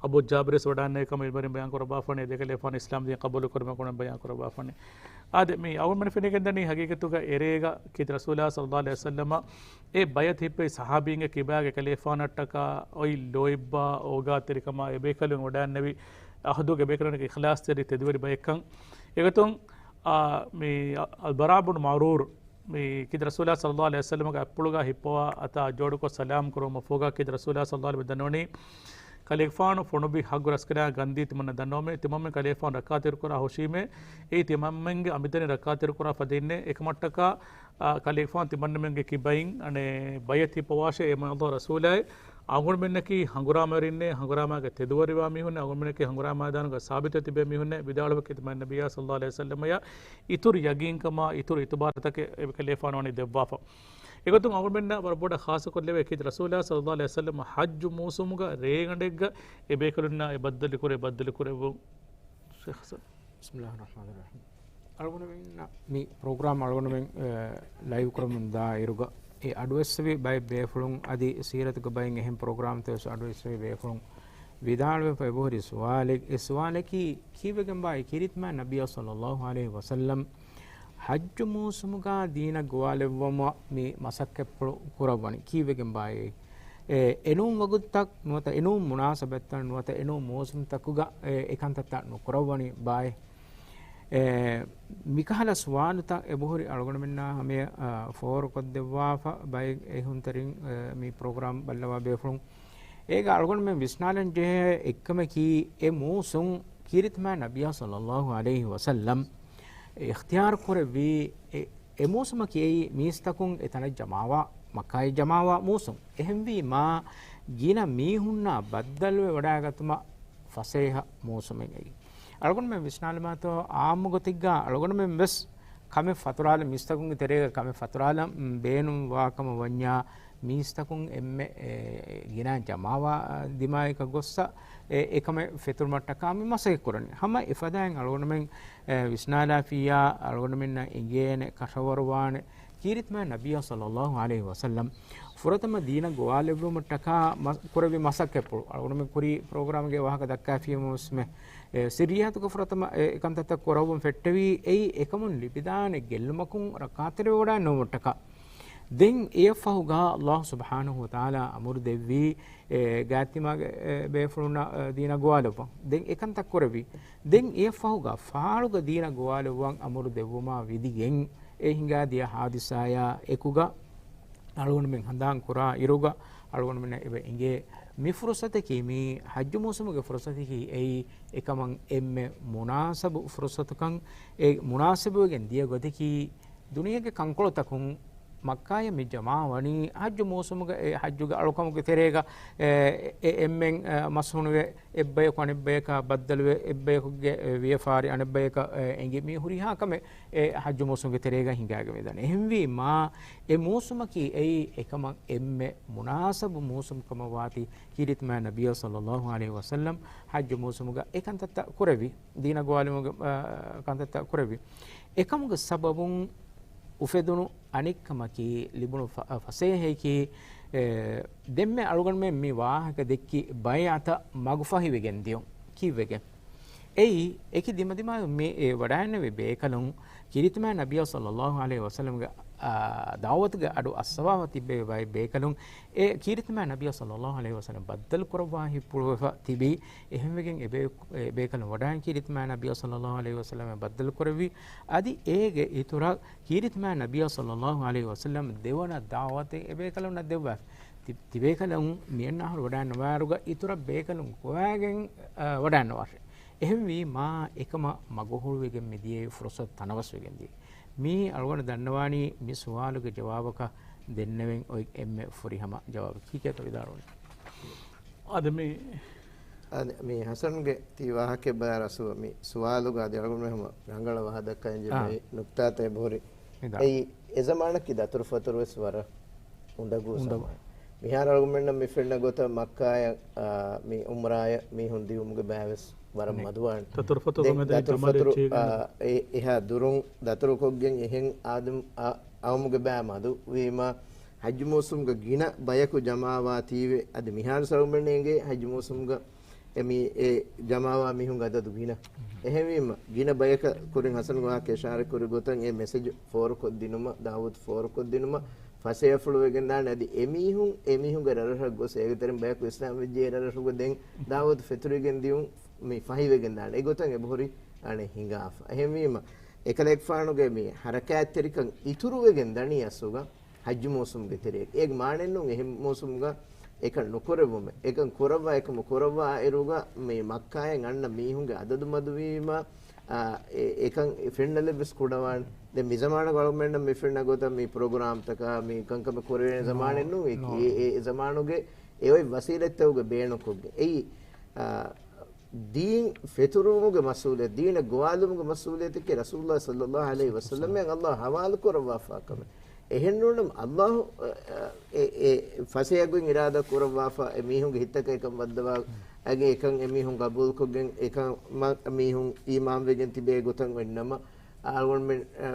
އަބޫ ޖާބިރުވެސް ވަޑައިގެންނެވި ކަމުގަ އިލްމުވެރިން ބަޔާން ކުރައްވާފަ ވަނީ. އެ ދެ ކަލޭފާނު އިސްލާމް ދީން ޤަބޫލު ކުރުމަށް އަޅުގަނޑުމެން ބަޔާން ކުރައްވާފަ ވަނީ. އާދެ، މި އަޅުގަނޑުމެން ފެނިގެންދަނީ ޙަޤީޤަތުގަ އެރޭގަ ކީރިތި ރަސޫލާ ޞައްލަﷲ ޢަލައިހި ވަސައްލަމަ އެ ބައިޢަތު ހިއްޕެވި ޞަޙާބީންގެ ކިބާގެ ކަލޭފާނަށްޓަކާ އޮތް ލޯތްބާ އޯގާތެރިކަމާ އެ ބޭކަލުން ވަޑައިގެންނެވި ޢަހުދުގެ ބޭކަލުންގެ އިޚްލާޞްތެރި ތެދުވެރި ބައެއްކަން. އެގޮތުން، އާ، މި އަލްބަރާ ބުނު މަޢުރޫރު މި ކީރިތި ރަސޫލާ ޞައްލަﷲ ޢަލައިހި ވަސައްލަމަގެ އަތްޕުޅުގަ ހިއްޕަވާ އަތާ ޖޯޑުކޮށް ސަލާމް ކުރުމަށްފަހުގަ ކީރިތި ރަސޫލާ ޞައްލަﷲ ޢަލައިހި ވަސައްލަމަ ދަންނަވަނީ، ކަލޭގެފާނު ފޮނުއްވި ޙައްޤު ރަސްކަލާނގެ ގަންދީ ތިމަންނަ ދަންނަވަމޭ، ތިމަންމެން ކަލޭގެފާނު ރައްކާތެރިކުރާ ހުށީމޭ، އެއީ ތިމަންމެންގެ އަނބިތަނި ރައްކާތެރިކުރާ ފަދައިންނޭ. އެކަމަށްޓަކާ، އާ، ކަލޭގެފާނު ތިމަންނަމެންގެ ކިބައިން އަނެއް ބައިޢަތު ހިއްޕަވާށޭ، އޭ މާތް ﷲ ރަސޫލާއޭ، އަޅުގަނޑުމެންނަކީ ހަނގުރާމަވެރިންނޭ، ހަނގުރާމާގެ ތެދުވެރިވާ މީހުންނޭ، އަޅުގަނޑުމެންނަކީ ހަނގުރާމާ މައިދާނުގަ ސާބިތުވެ ތިބޭ މީހުންނޭ، ވިދާޅުވެ ކީރިތި މާތް ނަބިއްޔާ ޞައްލަﷲ ޢަލައިހި ވަސައްލަމަޔާ އިތުރު ޔަޤީންކަމާ އިތުރު އިތުބާރުތަކެއް އެކަލޭފާނު ވަނީ ދެއްވާފަ. އެގޮތުން އަޅުގަނޑުމެންނަށް ވަރަށް ބޮޑަށް ޚާއްޞަކޮށްލެވޭ ކީރިތި ރަސޫލާ ޞައްލަﷲ ޢަލައިހި ވަސައްލަމަ ޙައްޖު މޫސުމުގަ ރޭގަނޑެއްގަ އެ ބޭކަލުންނާ އެ ބައްދަލުކުރެ، ބައްދަލުކުރެއްވުން. ޝޭޚް ޙަސަން. ބިސްމިﷲ ރަޙްމާނި ރަޙީމް. އަޅުގަނޑުމެންނަށް މި ޕްރޮގްރާމް އަޅުގަނޑުމެން، އެ، ލައިވް ކުރަމުން ދާ އިރުގަ އެ އަޑުއެއްސެވި ބައެއް ބޭފުޅުން އަދި ސީރަތުގެ ބައިން އެހެން ޕްރޮގްރާމްތައް ވެސް އަޑުއެއްސެވި ބޭފުޅުން ވިދާޅުވެފަ އެބަހުރި ސުވާލެއް. އެ ސުވާލަކީ، ކީއްވެގެންބާއޭ ކީރިތި މާތް ނަބިއްޔާ ޞައްލަﷲ ޢަލައިހި ވަސައްލަމް ޙައްޖު މޫސުމުގަ ދީނަށް ގޮވާލެއްވުމަށް މި މަސައްކަތްޕުޅު ކުރައްވަނީ؟ ކީއްވެގެންބާއޭ؟ އެ، އެނޫން ވަގުތުތައް ނުވަތަ އެނޫން މުނާސަބަތްތައް ނުވަތަ އެނޫން މޫސުމްތަކުގަ، އެ، އެކަންތައްތައް ނުކުރައްވަނީ ބާއޭ؟ އެ، މިކަހަލަ ސުވާލުތައް އެބަހުރި އަޅުގަނޑުމެންނާ ހަމަޔަށް، އާ، ފޯރުކޮށްދެއްވާފަ ބައެއް އެހުންތެރިން، އެ، މި ޕްރޮގްރާމް ބައްލަވާ ބޭފުޅުން. އޭގަ އަޅުގަނޑުމެން ވިސްނާލަން ޖެހޭ އެއްކަމަކީ، އެ މޫސުން ކީރިތި މާތް ނަބިއްޔާ ޞައްލަﷲ ޢަލައިހި ވަސައްލަމް އިޚްތިޔާރު ކުރެއްވީ، އެ، އެ މޫސުމަކީ އެއީ މީސްތަކުން އެތަނަށް ޖަމާވާ، މައްކާއަށް ޖަމާވާ މޫސުން. އެހެންވީމާ، ގިނަ މީހުންނާ ބައްދަލުވެ ވަޑައިގަތުމަށް ފަސޭހަ މޫސުމެއް އެއީ. އަޅުގަނޑުމެން ވިސްނާލަމާތޯ، އާއްމު ގޮތެއްގަ އަޅުގަނޑުމެން ވެސް ކަމެއް ފަތުރާލަން، މީސްތަކުންގެ ތެރޭގަ ކަމެއް ފަތުރާލަން، މް، ބޭނުން ވާ ކަމަށް ވަންޏާ، މީސްތަކުން އެންމެ، އެ، ގިނަ ޖަމާވާ ދިމާއަކަށް ގޮއްސަ، އެ، އެކަމެއް ފެތުރުމަށްޓަކާ މި މަސައްކަތް ކުރަނީ. ހަމަ އެފަދައިން އަޅުގަނޑުމެން، އެ، ވިސްނާލާފިއްޔާ، އަޅުގަނޑުމެންނަށް އެނގޭނެ، ކަށަވަރުވާނެ، ކީރިތި މާތް ނަބިއްޔާ ޞައްލަﷲ ޢަލައިހި ވަސައްލަމް ފުރަތަމަ ދީނަށް ގޮވާލެއްވުމަށްޓަކާ މަ-، ކުރެއްވި މަސައްކަތްޕުޅު. އަޅުގަނޑުމެން ކުރީ ޕްރޮގްރާމްގެ ވާހަކަ ދައްކާފިޔަމަ ވެސްމެ، އެ، ސިއްރިއްޔާތުގެ ފުރަތަމަ އެ، އެކަންތައްތައް ކުރައްވަން ފެއްޓެވީ، އެއީ އެކަމުން ލިބިދާނެ ގެއްލުމަކުން ރައްކާތެރިވެވަޑައިންނެވުމަށްޓަކާ. ދެން އެއަށްފަހުގަ ﷲ ސުބްޙާނަހޫ ވަތަޢާލާ އަމުރު ދެއްވީ، އެ، ގާތްތިމާގެ، އެ، ބޭފުޅުންނަށް، އެ، ދީނަށް ގޮވާލައްވަން. ދެން އެކަންތައް ކުރެއްވީ. ދެން އެއަށްފަހުގަ ފާޅުގަ ދީނަށް ގޮވާލައްވަން އަމުރު ދެއްވުމާ ވިދިގެން އެ ހިނގާދިޔަ ހާދިސާޔާ އެކުގަ އަޅުގަނޑުމެން ހަނދާން ކުރާ އިރުގަ އަޅުގަނޑުމެންނަށް އެބަ އެނގޭ މި ފުރުޞަތަކީ، މި ޙައްޖު މޫސުމުގެ ފުރުޞަތަކީ އެއީ އެކަމަށް އެންމެ މުނާސަބު ފުރުޞަތުކަން. އެ މުނާސަބުވެގެން ދިޔަ ގޮތަކީ ދުނިޔޭގެ ކަންކޮޅުތަކުން މައްކާޔަށް މި ޖަމާވަނީ ޙައްޖު މޫސުމުގަ، އެ ޙައްޖުގެ އަޅުކަމުގެ ތެރޭގަ، އެ، އެ، އެންމެން، އެ، މަސްހުނުވެ، އެއްބަޔަކު އަނެއްބަޔަކާ ބައްދަލުވެ، އެއްބަޔަކުގެ، އެ، ވިޔަފާރި އަނެއްބަޔަކަށް، އެ، އެނގި މި ހުރިހާ ކަމެއް އެ ޙައްޖު މޫސުމުގެ ތެރޭގަ ހިނގާގެން މިދަނީ. އެހެންވީމާ، އެ މޫސުމަކީ އެއީ އެކަމަށް އެންމެ މުނާސަބު މޫސުމް ކަމަށް ވާތީ ކީރިތި މާތް ނަބިއްޔާ ޞައްލައްލާހު ޢަލައިހި ވަސައްލަމް ޙައްޖު މޫސުމުގަ އެ ކަންތައްތައް ކުރެއްވި، ދީނަށް ގޮވާލުމުގެ، އާ، ކަންތައްތައް ކުރެއްވި. އެކަމުގެ ސަބަބުން އުފެދުނު އަނެއްކަމަކީ، ލިބުނު ފަ-، ފަސޭހައަކީ، އެ، ދެންމެ އަޅުގަނޑުމެން މި ވާހަކަ ދެއްކި ބައިޢަތަށް މަގުފަހިވެގެން ދިޔުން ކީއްވެގެން؟ އެއީ، އެކި ދިމަދިމާ މި، އެ، ވަޑައިންނެވި ބޭކަލުން ކީރިތި މާތް ނަބިއްޔާ ޞައްލައްލާހު ޢަލައިހި ވަސައްލަމްގެ، އާ، ދަޢުވަތުގެ އަޑު އައްސަވާފަ ތިއްބެވި ބައެއް ބޭކަލުން، އެ ކީރިތި މާތް ނަބިއްޔާ ޞައްލައްލާހު ޢަލައިހި ވަސައްލަމް ބައްދަލު ކުރައްވާ ހިތްޕުޅުވެފަ ތިބީ. އެހެންވެގެން އެ ބޭ-، އެ ބޭކަލުން ވަޑައިން ކީރިތި މާތް ނަބިއްޔާ ޞައްލައްލާހު ޢަލައިހި ވަސައްލަމް ބައްދަލު ކުރެއްވި. އަދި އޭގެ އިތުރަށް ކީރިތި މާތް ނަބިއްޔާ ޞައްލައްލާހު ޢަލައިހި ވަސައްލަމް ދެވަނަ ދަޢުވަތެއް އެ ބޭކަލުންނަށް ދެއްވާފަ. ތި-، ތިބޭކަލުން މިއަންނަ އަހަރު ވަޑައިންނަވާއިރުގަ އިތުރަށް ބޭކަލުން ގޮވާގެން، އަ، ވަޑައިންނަވާށޭ. އެހެންވީމާ، އެކަމަށް މަގުހުޅުވިގެން މިދިޔައީ ފުރުޞަތު ތަނަވަސްވެގެން ދިޔައީ. މީ އަޅުގަނޑު ދަންނަވާނީ މި ސުވާލުގެ ޖަވާބަކަށް ދެންނެވެން އޮތް އެންމެ ފުރިހަމަ ޖަވާބަކީ. ކިކޭތޯ ވިދާޅުވަނީ؟ އާދެ މި އާދެ، މި ޙަސަންގެ ތި ވާހަކައެއް ބަލާ ރަސޫލާ، މި ސުވާލުގަ އަދި އަޅުގަނޑުމެން ހަމަ ރަނގަޅަށް ވާހަކަ ދައްކަން ޖެހޭ އާ. ނުކްތާތައް އެބަހުރި. ވިދާޅު. އެއީ، އެ ޒަމާނަކީ ދަތުރުފަތުރު ވެސް ވަރަށް އުނދަގޫ އުނދަގޫ. ޒަމާނެއް. މިހާރު އަޅުގަނޑުމެންނަށް މި ފެންނަ ގޮތަށް މައްކާޔަށް، އާ، މި ޢުމްރާޔަށް މީހުން ދިއުމުގެ ބައިވެސް ވަރަށް ނެ. މަދުވާނެ. ދަތުރުފަތުރު ދެން މެދު ދަތުރުފަތުރު، ޖަމާލެއް އާ، އެ-، އެހާ ދުރުން ދަތުރުކޮށްގެން އެހެން އާދަމް އަ-، އައުމުގެ ބައި މަދު ވީމަ، ޙައްޖު މޫސުމްގަ ގިނަ ބަޔަކު ޖަމާވާތީވެ، އަދި މިހާރު ސަރުމެން އެނގޭ ޙައްޖު މޫސުމްގަ އެ މި-، އެ ޖަމާވާ މީހުންގެ އަދަދު ގިނަ. އެހެންވީމަ، ގިނަ ބަޔަކަށް ކުރިން ޙަސަން ވާހަކަ އިޝާރާތް ކުރި ގޮތަށް އެ މެސެޖު ފޯރުކޮށްދިނުމަށް، ދަޢުވަތު ފޯރުކޮށްދިނުމަށް ފަސޭހަފުޅުވެގެންދާނެ. އަދި އެމީހުން އެމީހުންގެ ރަށްރަށަށް ގޮސް އޭގެ ތެރެއިން ބަޔަކު އިސްލާމް ވެއްޖެ އެ ރަށްރަށުގަ ދެން ދަޢުވަތު ފެތުރިގެން ދިޔުން މި ފަހިވެގެންދާނެ. އެގޮތަށް އެބަހުރި އަނެއް ހިނގާފަ. އެހެންވީމަ، އެކަލޭގެފާނުގެ މި ޙަރަކާތްތެރިކަން އިތުރުވެގެން ދަނީ އަސްލުގަ ޙައްޖު މޫސުމްގެ ތެރޭގަ. އޭގެ މާނައެއްނޫން އެހެން މޫސުމްގަ އެކަން ނުކުރެއްވުމެއް. އެކަން ކުރައްވާ އެކަމު ކުރައްވާ އިރުގަ މި މައްކާއިން އަންނަ މީހުންގެ އަދަދު މަދުވީމަ، އާ، އެ-، އެކަން ފެންނަލެއް ވެސް ކުޑަވާނެ. ދެން މި ޒަމާނަށް އަޅުގަނޑުމެންނަށް މި ފެންނަ ގޮތަށް މި ޕްރޮގްރާމްތަކާ މި ކަންކަމެއް ކުރެވޭނެ ނޯ، ޒަމާނެއް ނޫން. ނޯ. އެ-، އެ-، އެ ޒަމާނުގެ އެ އޮތް ވަސީލަތްތަކުގެ ބޭނުންކޮށްގެން. އެއީ، އާ، ދީން ފެތުރުވުމުގެ މަސްއޫލިއްޔަތު، ދީނަށް ގޮވާލުމުގެ މަސްއޫލިއްޔަތަކީ ރަސޫލުﷲ ޞައްލައްލާހު ޢަލައިހި ވަސައްލަމަށް އަﷲ ޙަވާލު ކުރައްވާފާ ކަމެއް. އެހެންނޫނަމަ އަﷲ، އެ، އެ، އެ ފަސޭހަ ގޮތް އިރާދާ ކުރައްވާފަ، އެ މީހުންގެ ހިތްތަކަށް އެކަން ވައްދަވާ، އަގެ އެކަން އެ މީހުން ގަބޫލުކޮށްގެން، އެކަން މަ-، މީހުން އީމާންވެގެން ތިބޭ ގޮތަށް އޮތްނަމަ، އަޅުގަނޑުމެން، އަ،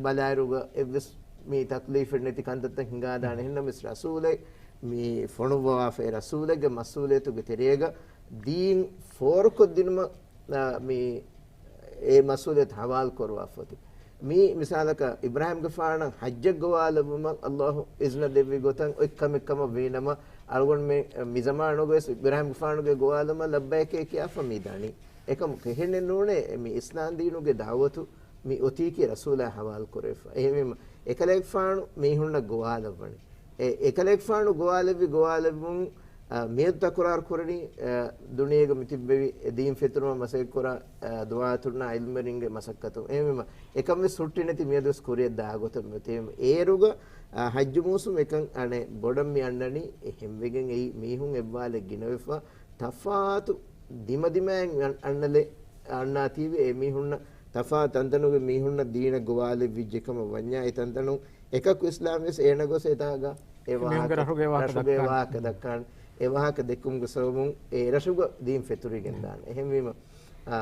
ބަލާއިރުގަ އެއްވެސް މި ތަކްލީފެއް ނެތި ކަންތައްތައް ހިނގާދާނެ. އެހެންނަމަވެސް ރަސޫލެއް މި ފޮނުއްވަވާފައި ރަސޫލެއްގެ މަސްއޫލިއްޔަތުގެ ތެރޭގަ ދީން ފޯރުކޮށްދިނުމަށް، އާ، މި އެ މަސްއޫލިއްޔަތު ހަވާލު ކުރައްވާފަ އޮތީ. މި މިސާލަކަށް އިބްރާހީމްގެފާނަށް ޙައްޖަށް ގޮވާލައްވުމަށް އަﷲ އިޒްނަ ދެއްވި ގޮތަށް އޮތް ކަމެއް ކަމަށް ވީނަމަ، އަޅުގަނޑުމެން މި ޒަމާނުގަވެސް އިބްރާހީމްގެފާނުގެ ގޮވާލުމަށް ލައްބައިކޭ ކިޔާފަ މި ދަނީ. އެކަމަކު އެހެނެއް ނޫނޭ، މި އިސްލާމް ދީނުގެ ދަޢުވަތު މި އޮތީކީ ރަސޫލާ ހަވާލު ކުރެވިފަ. އެހެންވީމަ، އެކަލޭގެފާނު މީހުންނަށް ގޮވާލައްވަނީ. އެ، އެކަލޭގެފާނު ގޮވާލެއްވި ގޮވާލެއްވުން، އަ، މިއަދު ތަކުރާރު ކުރަނީ، އަ، ދުނިޔޭގަ މިތިއްބެވި އެ ދީން ފެތުރުމަށް މަސައްކަތް ކުރާ، އަ، ދުޢާތުންނާ ޢިލްމުވެރިންގެ މަސައްކަތުން. އެހެންވީމަ، އެކަން ވެސް ހުއްޓި ނެތި މިއަދު ވެސް ކުރިއަށް ދާ ގޮތަށް މި އޮތީ. އޭރުގަ، އަ، ޙައްޖު މޫސުމް އެކަން އަނެއް ބޮޑަށް މި އަންނަނީ. އެހެންވެގެން އެއީ މީހުން އެއްވާލެއް ގިނަވެފަ، ތަފާތު ދިމަދިމާއިން އަން-، އަންނަލެއް އަންނާތީވެ އެ މީހުންނަށް ތަފާތު ތަންތަނުގެ މީހުންނަށް ދީނަށް ގޮވާލެއްވިއްޖެ ކަމަށް ވަންޏާ، އެ ތަންތަނުން އެކަކު އިސްލާމް ވެސް އޭނަ ގޮސް އެތާގަ އެ މީހުންގެ ވާހަކަ، ރަށުގެ ވާހަކަ ރަށުގެ ދައްކާނެ. ވާހަކަ ދައްކާނެ. އެ ވާހަކަ ދެއްކުމުގެ ސަބަބުން އެ ރަށުގަ ދީން ފެތުރިގެން ދާނެ. އެހެންވީމަ، އާ،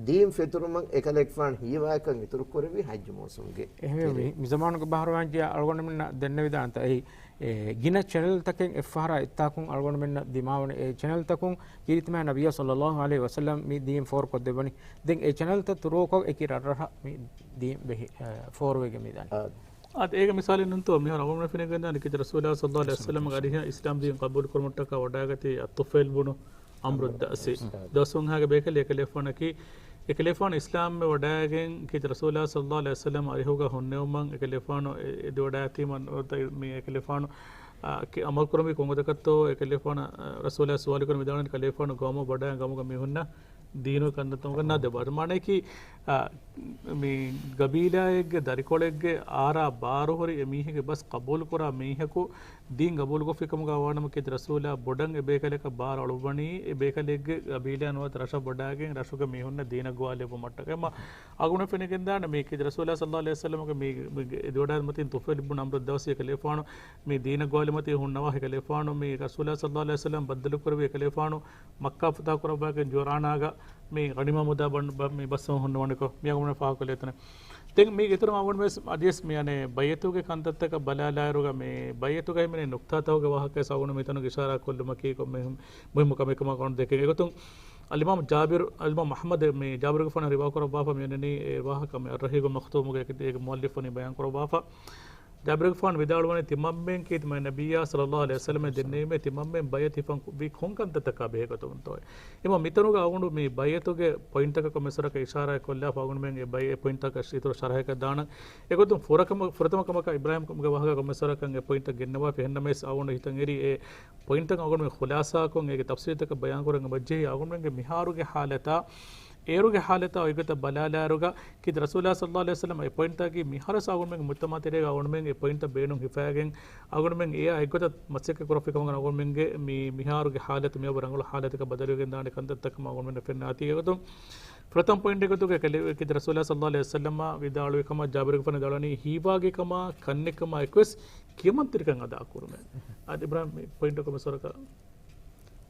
ދީން ފެތުރުމަށް އެކަލޭގެފާނު ހީވާކަން އިތުރު ކުރެއްވީ ޙައްޖު މޫސުމްގެ އެހެންވެ، ތެރޭ. މި، މި ޒަމާނުގެ ބަހަރުވާން ޖިޔާ އަޅުގަނޑުމެންނަށް ދެންނެވިދާނެތަ އެއީ، އެ، ގިނަ ޗެނެލްތަކެއް އެއްފަހަރާ އެއްތާކުން އަޅުގަނޑުމެންނަށް ދިމާވަނީ އެ ޗެނެލްތަކުން ކީރިތިމާ ނަބިއްޔާ ޞައްލައްލާހު ޢަލައިހި ވަސައްލަމް މި ދީން ފޯރުކޮށްދެއްވަނީ. ދެން އެ ޗެނެލްތައް ތުރޫކޮށް އެކި ރަށްރަށަށް މި ދީން ވެހި، އެ، ފޯރުވެގެން މިދަނީ. އާ. އާދެ، އޭގެ މިސާލެއް ނޫންތޯ، މިހާރު އަޅުގަނޑުމެން ފެނިގެންދާނެ ކީރިތި ރަސޫލާ ޞައްލައްލާހު ޢަލައިހި ވަސައްލަމްގެ އަރިހަށް އިސްލާމް ދީން ޤަބޫލު ކުރުމަށްޓަކާ ވަޑައިގަތީ އައްޠުފައިލް ބުނު ޢަމްރު އައްދައްސީ. އާ. ދުވަސްވަންހާގެ ބޭކަލެއް އެކަލޭގެފާނަކީ، އެކަލޭގެފާނު އިސްލާމްވެ ވަޑައިގެން ކީރިތި ރަސޫލާ ޞައްލައްލާހު ޢަލައިހި ވަސައްލަމް އަރިހުގަ ހުންނެވުމަށް އެކަލޭގެފާނު އެ-، އެދިވަޑައިގަތީމަ ނުވަތަ މި އެކަލޭގެފާނު، އާ، ކި-، ޢަމަލު ކުރުމީ ކޮންގޮތަކަށްތޯ އެކަލޭގެފާނަށް، އާ، ރަސޫލާ ސުވާލު ކުރަން ވިދާޅުވި ކަލޭގެފާނު ގައުމަށް ވަޑައި ގައުމުގެ މީހުންނަށް ދީނުގެ ކަންތައްތައް އުނގަންނާ ދެއްވާ. މާނައަކީ، އާ، މި ގަބީލާއެއްގެ ދަރިކޮޅެއްގެ އާރާ ބާރުހުރި އެ މީހެއްގެ ބަސް ޤަބޫލުކުރާ މީހަކު ދީން ޤަބޫލުކޮށްފި ކަމުގަ ވާނަމަ ކީރިތި ރަސޫލާ ބޮޑަށް އެ ބޭކަލަކަށް ބާރު އަޅުއްވަނީ އެ ބޭކަލެއްގެ ގަބީލާ ނުވަތަ ރަށަށް ބޮޑާގެން ރަށުގެ މީހުންނަށް ދީނަށް ގޮވާލެއްވުމަށްޓަކައި. އެމަ އަޅުގަނޑު ފެނިގެންދާނެ މީ ކީރިތި ރަސޫލާ ޞައްލައްލާހު ޢަލައިހި ވަސައްލަމަގެ މީ، މީ އެދިވަޑާ މަތިން ޠުފައިލް އިބްނު ޢަމްރު ދައުސީ ކަލޭފާނު މި ދީނަށް ގޮވާލި މަތީ ހުންނަވާ ހިކަލޭފާނު މި ރަސޫލާ ޞައްލައްލާހު ޢަލައިހި ވަސައްލަމަ ބައްދަލުކުރެއްވި ކަލޭފާނު މައްކާ ފަތަޙު ކުރައްވާގެން ޖުޢުރާނާގަ މި ޣަނީމާ މުދާ ބަން-، ބަ-، މި ބަސް ހުންނަވަނިކޮށް މި އަގުން ފާހަގަކޮށްލެއްވިތަނެ. ދެން މީގެ އިތުރު އަގުން ވެސް އަދިވެސް މި އަނެއް ބައިޢަތުގެ ކަންތައްތަކަށް ބަލާލާއިރުގަ މި ބައިޢަތުގައި ހިމެނޭ ނުކްތާތަކުގެ ވާހަކަވެސް އަގުން މިތަނުގަ އިޝާރާ ކޮށްލުމަކީ ކޮންމެ މުހިއްމު ކަމެއް ކަމަށް ދެކެން. އެގޮތުން އަލްއިމާމު ޖާބިރު، އަލްއިމާމު އަޙްމަދު މި ޖާބިރުގެފާނު ރިވާ ކުރައްވާފަ މި އަންނަނީ އެ ވާހަކަ މި އައްރަހީގު މަޚްތޫމުގެ އޭގެ މުއައްލިފު ވަނީ ބަޔާން ކުރައްވާފަ. ޖާބިރުގެފާނު ވިދާޅުވަނީ ތިމަންމެން ކީރިތި މާތް ނަބިއްޔާ ޞައްލައްލާހު ޢަލައިހި ވަސައްލަމަށް ދެންނެވީމޭ ތިމަންމެން ބައިޢަތު ހިފަން ވީ ކޮން ކަންތައްތަކާ ބެހޭގޮތުންތޯއޭ. އެމަ މިތަނުގަ އަގުނޑު މި ބައިޢަތުގެ ޕޮއިންޓަކަށް ކޮންމެސްވަރަކަށް އިޝާރާތް ކޮށްލާފަ އަގުނޑުމެން އެ ބައި އެ ޕޮއިންޓަކަށް އިތުރު ޝަރަޙަކަށް ދާނަން. އެގޮތުން ފުރަކަމަ-، ފުރަތަމަ ކަމަކަށް އިބްރާހިމްގެ ވާހަކަ ކޮންމެސްވަރަކަށް އެ ޕޮއިންޓަށް ގެންނަވާފަ އެހެންނަމަވެސް އަގުނޑު ހިތަށް އެރީ އެ ޕޮއިންޓަށް އަގުނޑު މި ޚުލާސާކޮށް އޭގެ ތަފްސީލްތަކަށް ބަޔާންކުރަން އެބަޖެހީ އަގުނޑުމެންގެ މިހާރުގެ ޙާލަތާ އޭރުގެ ޙާލަތާ އޮތްގޮތަށް ބަލާލާއިރުގަ ކީރިތި ރަސޫލާ ޞައްލައްލާހު ޢަލައިހި ވަސައްލަމަ އެ ޕޮއިންޓަކީ މިހާރުވެސް އަޅުގަނޑުމެންގެ މުޖްތަމަޢު ތެރޭގަ އަޅުގަނޑުމެން އެ ޕޮއިންޓަށް ބޭނުން ހިފައިގެން އަޅުގަނޑުމެން އެއާ އެއްގޮތަށް މަސައްކަތް ކުރައްވި ކަމަށް އަޅުގަނޑުމެންގެ މި މިހާރުގެ ޙާލަތު މިއަށްވުރެ ރަނގަޅު ޙާލަތަކަށް ބަދަލުވެގެން ދާނެ ކަންތައްތަކަށް އަޅުގަނޑުމެންނަށް ފެންނަ އަތީ. އެގޮތުން ފުރަތަމަ ޕޮއިންޓް އެގޮތުގަ ކަލޭ-، ކީރިތި ރަސޫލާ ޞައްލައްލާހު ޢަލައިހި ވަސައްލަމަ ވިދާޅުވި ކަމަށް ޖާބިރުގެފާނު ވިދާޅުވަނީ ހީވާގި ކަމާ ކަންނެތް ކަމާ އެކުވެސް ކިޔަމަންތެރިކަން އަދާކުރުމޭ. އަދި އިބްރާހިމް މި ޕޮއިންޓަށް ކޮންމެސްވަރަކަށް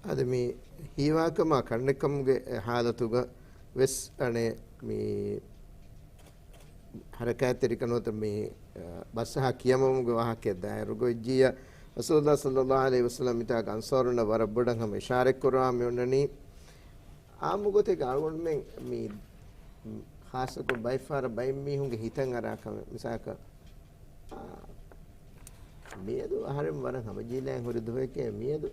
އަދި މި ހީވާކަމާ ކަންނެއްކަމުގެ ޙާލަތުގަ ވެސް އަނެއް މި ޙަރަކާތްތެރިކަން ނުވަތަ މި، އަ، ބަސްއަހާ ކިޔަމަންވުމުގެ ވާހަކައަށް ދާއިރު ގޮތްޖިއްޔާ ރަސޫލުﷲ ޞައްލައްލާހު ޢަލައިހި ވަސައްލަމަ މިތާގަ އަންޞާރުންނަށް ވަރަށް ބޮޑަށް ހަމަ އިޝާރަތްކުރާ މި އޮންނަނީ އާއްމު ގޮތެއްގަ އަޅުގަނޑުމެން މި ޚާއްޞަކޮށް ބައެއްފަހަރަށް ބައެއް މީހުންގެ ހިތަށް އަރާ ކަމެއް. މިސާލަކަށް، އާ، މިއަދު އަހަރެން ވަރަށް ހަމަޖެހިލާ ހުރި ދުވަހެކޭ މިއަދު،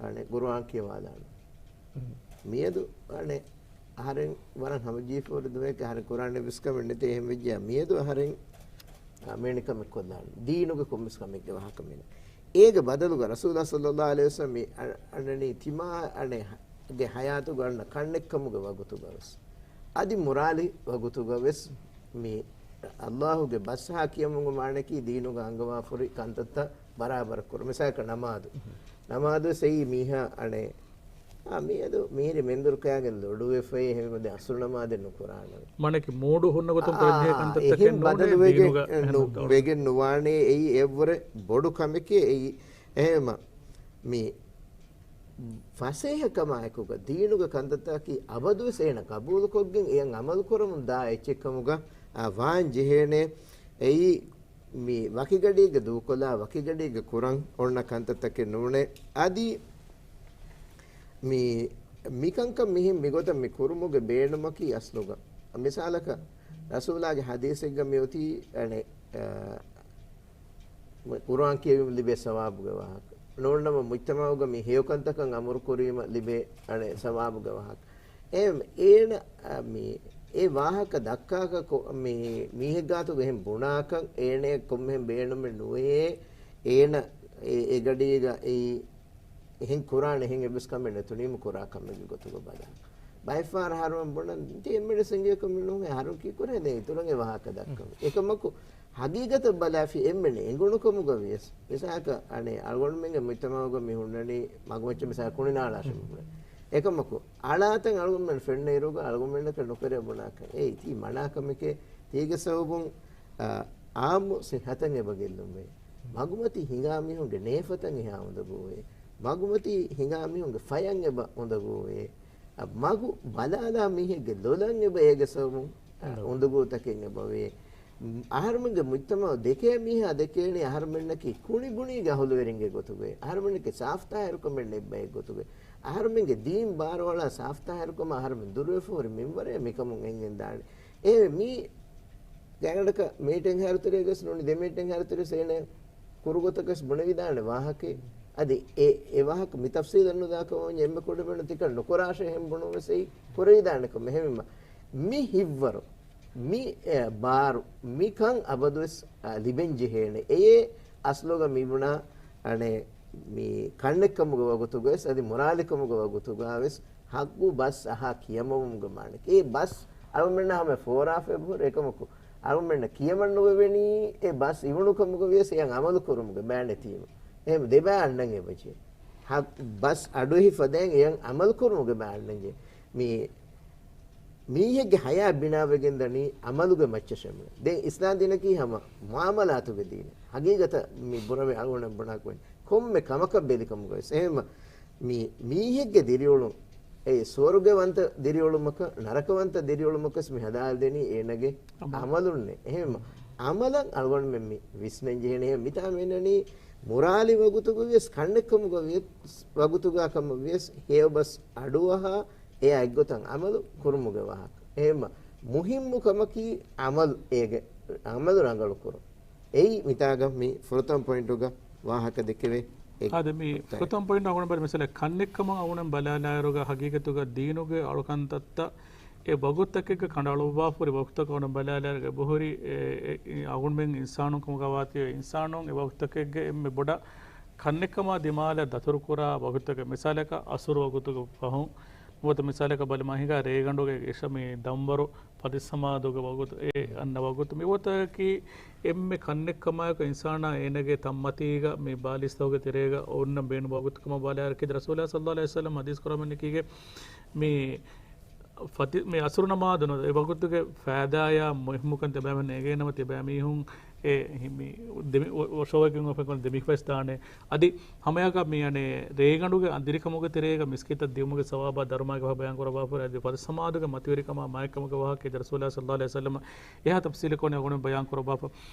އަނެއް ޤުރުއާން ކިޔަވާލާނަން. މިއަދު، އަނެއް އަހަރެން ވަރަށް ހަމަޖެހިފަ ހުރި ދުވަހެކޭ އަހަރެން ޤުރުއާން ވިސްކަމެއް ނެތޭ އެހެން ވެއްޖެޔާ މިއަދު އަހަރެން، އާ، މޭނި ކަމެއް ކޮށްލާނަން. ދީނުގެ ކޮންމެސް ކަމެއްގެ ވާހަކަ މިނަ. އޭގެ ބަދަލުގަ ރަސޫލާ ޞައްލައްލާހު ޢަލައިހި ވަސައްލަމަ މި އަ-، އަންނަނީ ތިމާ އަނެއް ގެ ޙަޔާތުގަ އަންނަ ކަންނެއްކަމުގެ ވަގުތުގަވެސް، އަދި މުރާލި ވަގުތުގަވެސް މި ﷲ ގެ ބަސްއަހާ ކިޔަމުން މާނައަކީ ދީނުގަ އަންގަވާފަ ހުރި ކަންތައްތައް ބަރާބަރަށް ކުރުން. މިސާލަކަށް ނަމާދު. ނަމާދުވެސް އެއީ މީހާ އަނެއް، އާ، މިއަދު މިހިރީ މެންދުރު ކަޔާގެން ލޮޑުވެފައި އެހެންވެ އަސްރު ނަމާދެއް ނުކުރާނަމޭ. މާނައަކީ މޫޑު ހުންނަ ގޮތުން ކުރަންޖެހޭ ކަންތައްތަކެއް އެހެން ނޫނޭ ބަދަލުވެގެން ދީނުގަ އެހެން ނު-، ނުކުރާނެ. ވެގެން ނުވާނޭ އެއީ އެއްވުރެ ބޮޑު ކަމެކޭ އެއީ. އެހެންވީމަ މި ފަސޭހަކަމާއެކުގަ ދީނުގެ ކަންތައްތަކަކީ އަބަދުވެސް އޭނަ ގަބޫލުކޮށްގެން އެޔަށް ޢަމަލުކުރަމުން ދާ އެއްޗެއްކަމުގަ، އާ، ވާން ޖެހޭނެ. އެއީ މި ވަކިގަޑީގެ ދޫކޮލާ ވަކިގަޑީގެ ކުރަން އޮންނަ ކަންތައްތަކެއް ނޫނޭ. އަދި މި، މިކަންކަން މިހެން މިގޮތަށް މި ކުރުމުގެ ބޭނުމަކީ އަސްލުގަ. މިސާލަކަށް ރަސޫލާގެ ޙަދީޘެއްގަ މިއޮތީ އަނެއް، އަ، ޤުރުއާން ކިޔެވީމަ ލިބޭ ސަވާބުގެ ވާހަކަ. ނޫންނަމަ މުޖްތަމަޢުގަ މި ހެޔޮކަންތަކަށް އަމުރު ކުރީމަ ލިބޭ އަނެއް ސަވާބުގެ ވާހަކަ. އެ، އޭނަ، އަ، މި، އެ ވާހަކަ ދައްކާކަށް ކޮ-، މި، މީހެއްގާތުގަ އެހެން ބުނާކަން އޭނައަށް ކޮންމެހެން ބޭނުމެއް ނުވޭ، އޭނަ އެ، އެ ގަޑީގަ އެއީ އެހެން ކުރާނެ އެހެން އެއްވެސް ކަމެއް ނެތުނީމަ ކުރާ ކަމެއްގެ ގޮތުގަ ބަލާ. ބައެއްފަހަރަށް އަހަރުމެން ބުނަން ތި އެންމެންވެސް އެނގޭ ކަމެއް ނޫނޭ، އަހަރުން ކީއްކުރެއް ދެން އިތުރަށް އެ ވާހަކަ ދައްކަމު. އެކަމަކު ހަގީގަތަށް ބަލާފި އެންމެން އެނގުނު ކަމުގަ ވިޔަސް، މިސާލަކަށް އަނެއް އަޅުގަނޑުމެންގެ މުޖްތަމަޢުގަ މި ހުންނަނީ މަގުމައްޗަށް މިސާލަކަށް ކުނިނާޅާށެއް ބުނެ. އެކަމަކު އަޅާތަން އަޅުގަނޑުމެން ފެންނައިރުގަ އަޅުގަނޑުމެންނަކަށް ނުކެރޭ ބުނާކަށް. އޭ ތީ މަނާ ކަމެކޭ، ތީގެ ސަބަބުން، އާ، އާއްމު ސިއްހަތަށް އެބަ ގެއްލުންވޭ. މަގުމަތީ ހިނގާ މީހުންގެ ނޭފަތަށް އެހާ އުނދަގޫވޭ. މަގުމަތީ ހިނގާ މީހުންގެ ފަޔަށް އެބަ އުނދަގޫވޭ. އަ، މަގު ބަލާލާ މީހެއްގެ ލޮލަށް އެބަ އޭގެ ސަބަބުން، އަ، އުނދަގޫ. އުނދަގޫތަކެއް އެބަވޭ. އަހަރުމެންގެ މުޖްތަމަޢު ދެކޭ މީހާ ދެކޭނީ އަހަރުމެންނަކީ ކުނިބުނީގެ އަހުލުވެރިންގެ ގޮތުގައި. އަހަރުމެންނަކީ ސާފްތާހިރުކަމެއް ނެތް ބައެއް ގޮތުގައި. އަހަރުމެންގެ ދީން ބާރުއަޅާ ސާފްތާހިރުކަމަށް އަހަރުމެން ދުރުވެފަ ހުރި މިންވަރެއް މިކަމުން އެނގެންދާނެ. އެ މީ ގާތްގަނޑަކަށް މީޓެއް ހާރުތެރޭގަސް ނޫނީ ދެ މީޓެއް ހާރުތެރޭ ސޭނެ ކުރުގޮތަކަސް ބުނެވިދާނެ ވާހަކައެއް. އަދި އެ، އެ ވާހަކަ މި ތަފްސީލަށް ނުދާކަމަށް ވަންޏާ އެންމެ ކުޑަމިނު ތިކަން ނުކުރާށޭ ހެން ބުނުމެސް އެއީ ކުރެވިދާނެ ކަމެއް. އެހެންވީމަ މި ހިއްވަރު، މި، އެ، ބާރު، މިކަން އަބަދުވެސް، އަ، ލިބެން ޖެހޭނެ. އެއޭ އަސްލުގަ މިބުނާ އަނެއް މި ކަންނެއްކަމުގެ ވަގުތުގަވެސް އަދި މުރާލިކަމުގެ ވަގުތުގަވެސް ހައްގު ބަސް އަހާ ކިޔަމަވުމުގެ މާނައަކީ. އެ ބަސް އަޅުމެންނަށް ހަމަ ފޯރާފައި ބުހުރި އެކަމަކު، އަޅުމެންނަށް ކިޔަމަން ނުވެވެނީ އެ ބަސް އިވުނު ކަމުގަ ވިޔަސް އެޔަށް އަމަލު ކުރުމުގެ ބައި ނެތީމަ. އެހެން ދެބައި އަންނަން އެބަޖެހޭ. ހަ، ބަސް އަޑުއެހި ފަދައިން އެޔަށް އަމަލު ކުރުމުގެ ބައި އަންނަން ޖެހޭ. މި މީހެއްގެ ހަޔާތް ބިނާވެގެން ދަނީ އަމަލުގެ މައްޗަށް ޝަމިލު. ދެން އިސްލާމް ދީނަކީ ހަމަ މުއާމަލާތުގެ ދީނެއް. ހަގީގަތަށް މި ބުރަވެ އަޅުގަނޑަށް ބުނާކުން ކޮންމެ ކަމަކަށް ބެލިކަމުގަވެސް. އެހެންމަ މި މީހެއްގެ ދިރިއުޅުން އެ ސުވަރުގެވަންތަ ދިރިއުޅުމަކަށް، ނަރަކަވަންތަ ދިރިއުޅުމަކަށް މި ހަދާލަދެނީ އޭނަގެ އަމަލު. އަމަލުންނޭ. އެހެންމަ އަމަލަށް އަޅުގަނޑުމެން މި ވިސްނަން ޖެހޭނެ. އެހެން މިތާ މިނަނީ މުރާލި ވަގުތުގަ ވިޔަސް ކަންނެއްކަމުގަ ވިޔަސް ވަގުތުގަ ކަމަށް ވިޔަސް ހެޔޮ ބަސް އަޑުއަހާ އެއާ އެއްގޮތަށް އަމަލު ކުރުމުގެ ވާހަކަ. އެހެންމަ މުހިއްމު ކަމަކީ އަމަލު އޭގެ، އަމަލު ރަނގަޅު ކުރުން. އެއީ މިތާގަ މި ފުރަތަމަ ޕޮއިންޓުގަ ވާހަކަ ދެކެވޭ އެއް އާދެ، މި ނުކުތާއެއް. ފުރަތަމަ ޕޮއިންޓް އަޅުގަނޑު ބަލާ މިސާލަށް ކަންނެއްކަމަށް އަޅުގަނޑު ބަލާލާއިރުގަ ހަގީގަތުގަ ދީނުގެ އަޅުކަންތައްތައް އެ ވަގުތުތަކެއްގަ ކަނޑައަޅުއްވާފަހުރި ވަގުތުތަކަށް އަޅުގަނޑު ބަލާލާއިރުގަ އެބަހުރި އެ، އެ، އެ، އަޅުގަނޑުމެން އިންސާނުން ކަމުގަ ވާތީ އިންސާނުން އެ ވަގުތުތަކެއްގަ އެންމެ ބޮޑަށް ކަންނެއްކަމާ ދިމާލަށް ދަތުރުކުރާ ވަގުތުތަކެއް. މިސާލަކަށް އަސުރު ވަގުތުގެ ފަހުން ނުވަތަ މިސާލަކަށް ބަލަމާ ހިނގާ ރޭގަނޑުގެ އިޝަ މި ދަންވަރު ފަތިސް ސަމާދުގެ ވަގުތު އެ އަންނަ ވަގުތު މި ވަގުތަކީ އެންމެ ކަންނެއްކަމާއެކު އިންސާނާ އޭނަގެ ތަންމަތީގަ މި ބާލިސްތަކުގެ ތެރޭގަ އޮންނަ ބޭނުން ވަގުތު ކަމަށް ބަލާއިރަކީ ރަސޫލާ ޞައްލައްލާހު ޢަލައިހި ވަސައްލަމަ ޙަދީޘް ކުރަމެންނެކީގެ މި ފަތި-، މި އަސުރު ނަމާދު ނުވަތަ އެ ވަގުތުގެ ފައިދާޔާ މުހިއްމުކަން ތިބާމެން އެނގޭނަމަ ތިބާމީހުން އެ ހި-، މި ދެމި-، އޮ-، އޮށޯވެގެން އޮފެކޮން ދެމިފަސް ދާނެ. އަދި ހަމަޔަކަށް މި އަނެއް ރޭގަނޑުގެ އަ-، ދިރިކަމުގެ ތެރޭގަ މިސްކިތަށް ދިއުމުގެ ސަވާބާ ދަރުމައިގެ ބަޔާން ކުރައްވާފަ އަދި ފަތިސް ސަމާދުގެ މަތިވެރިކަމާ މާތްކަމުގެ ވާހަކަ ރަސޫލާ ޞައްލައްލާހު ޢަލައިހި ވަސައްލަމަ އެހާ ތަފްސީލުކޮށް އަޅުގަނޑު ބަޔާން ކުރައްވާފަ.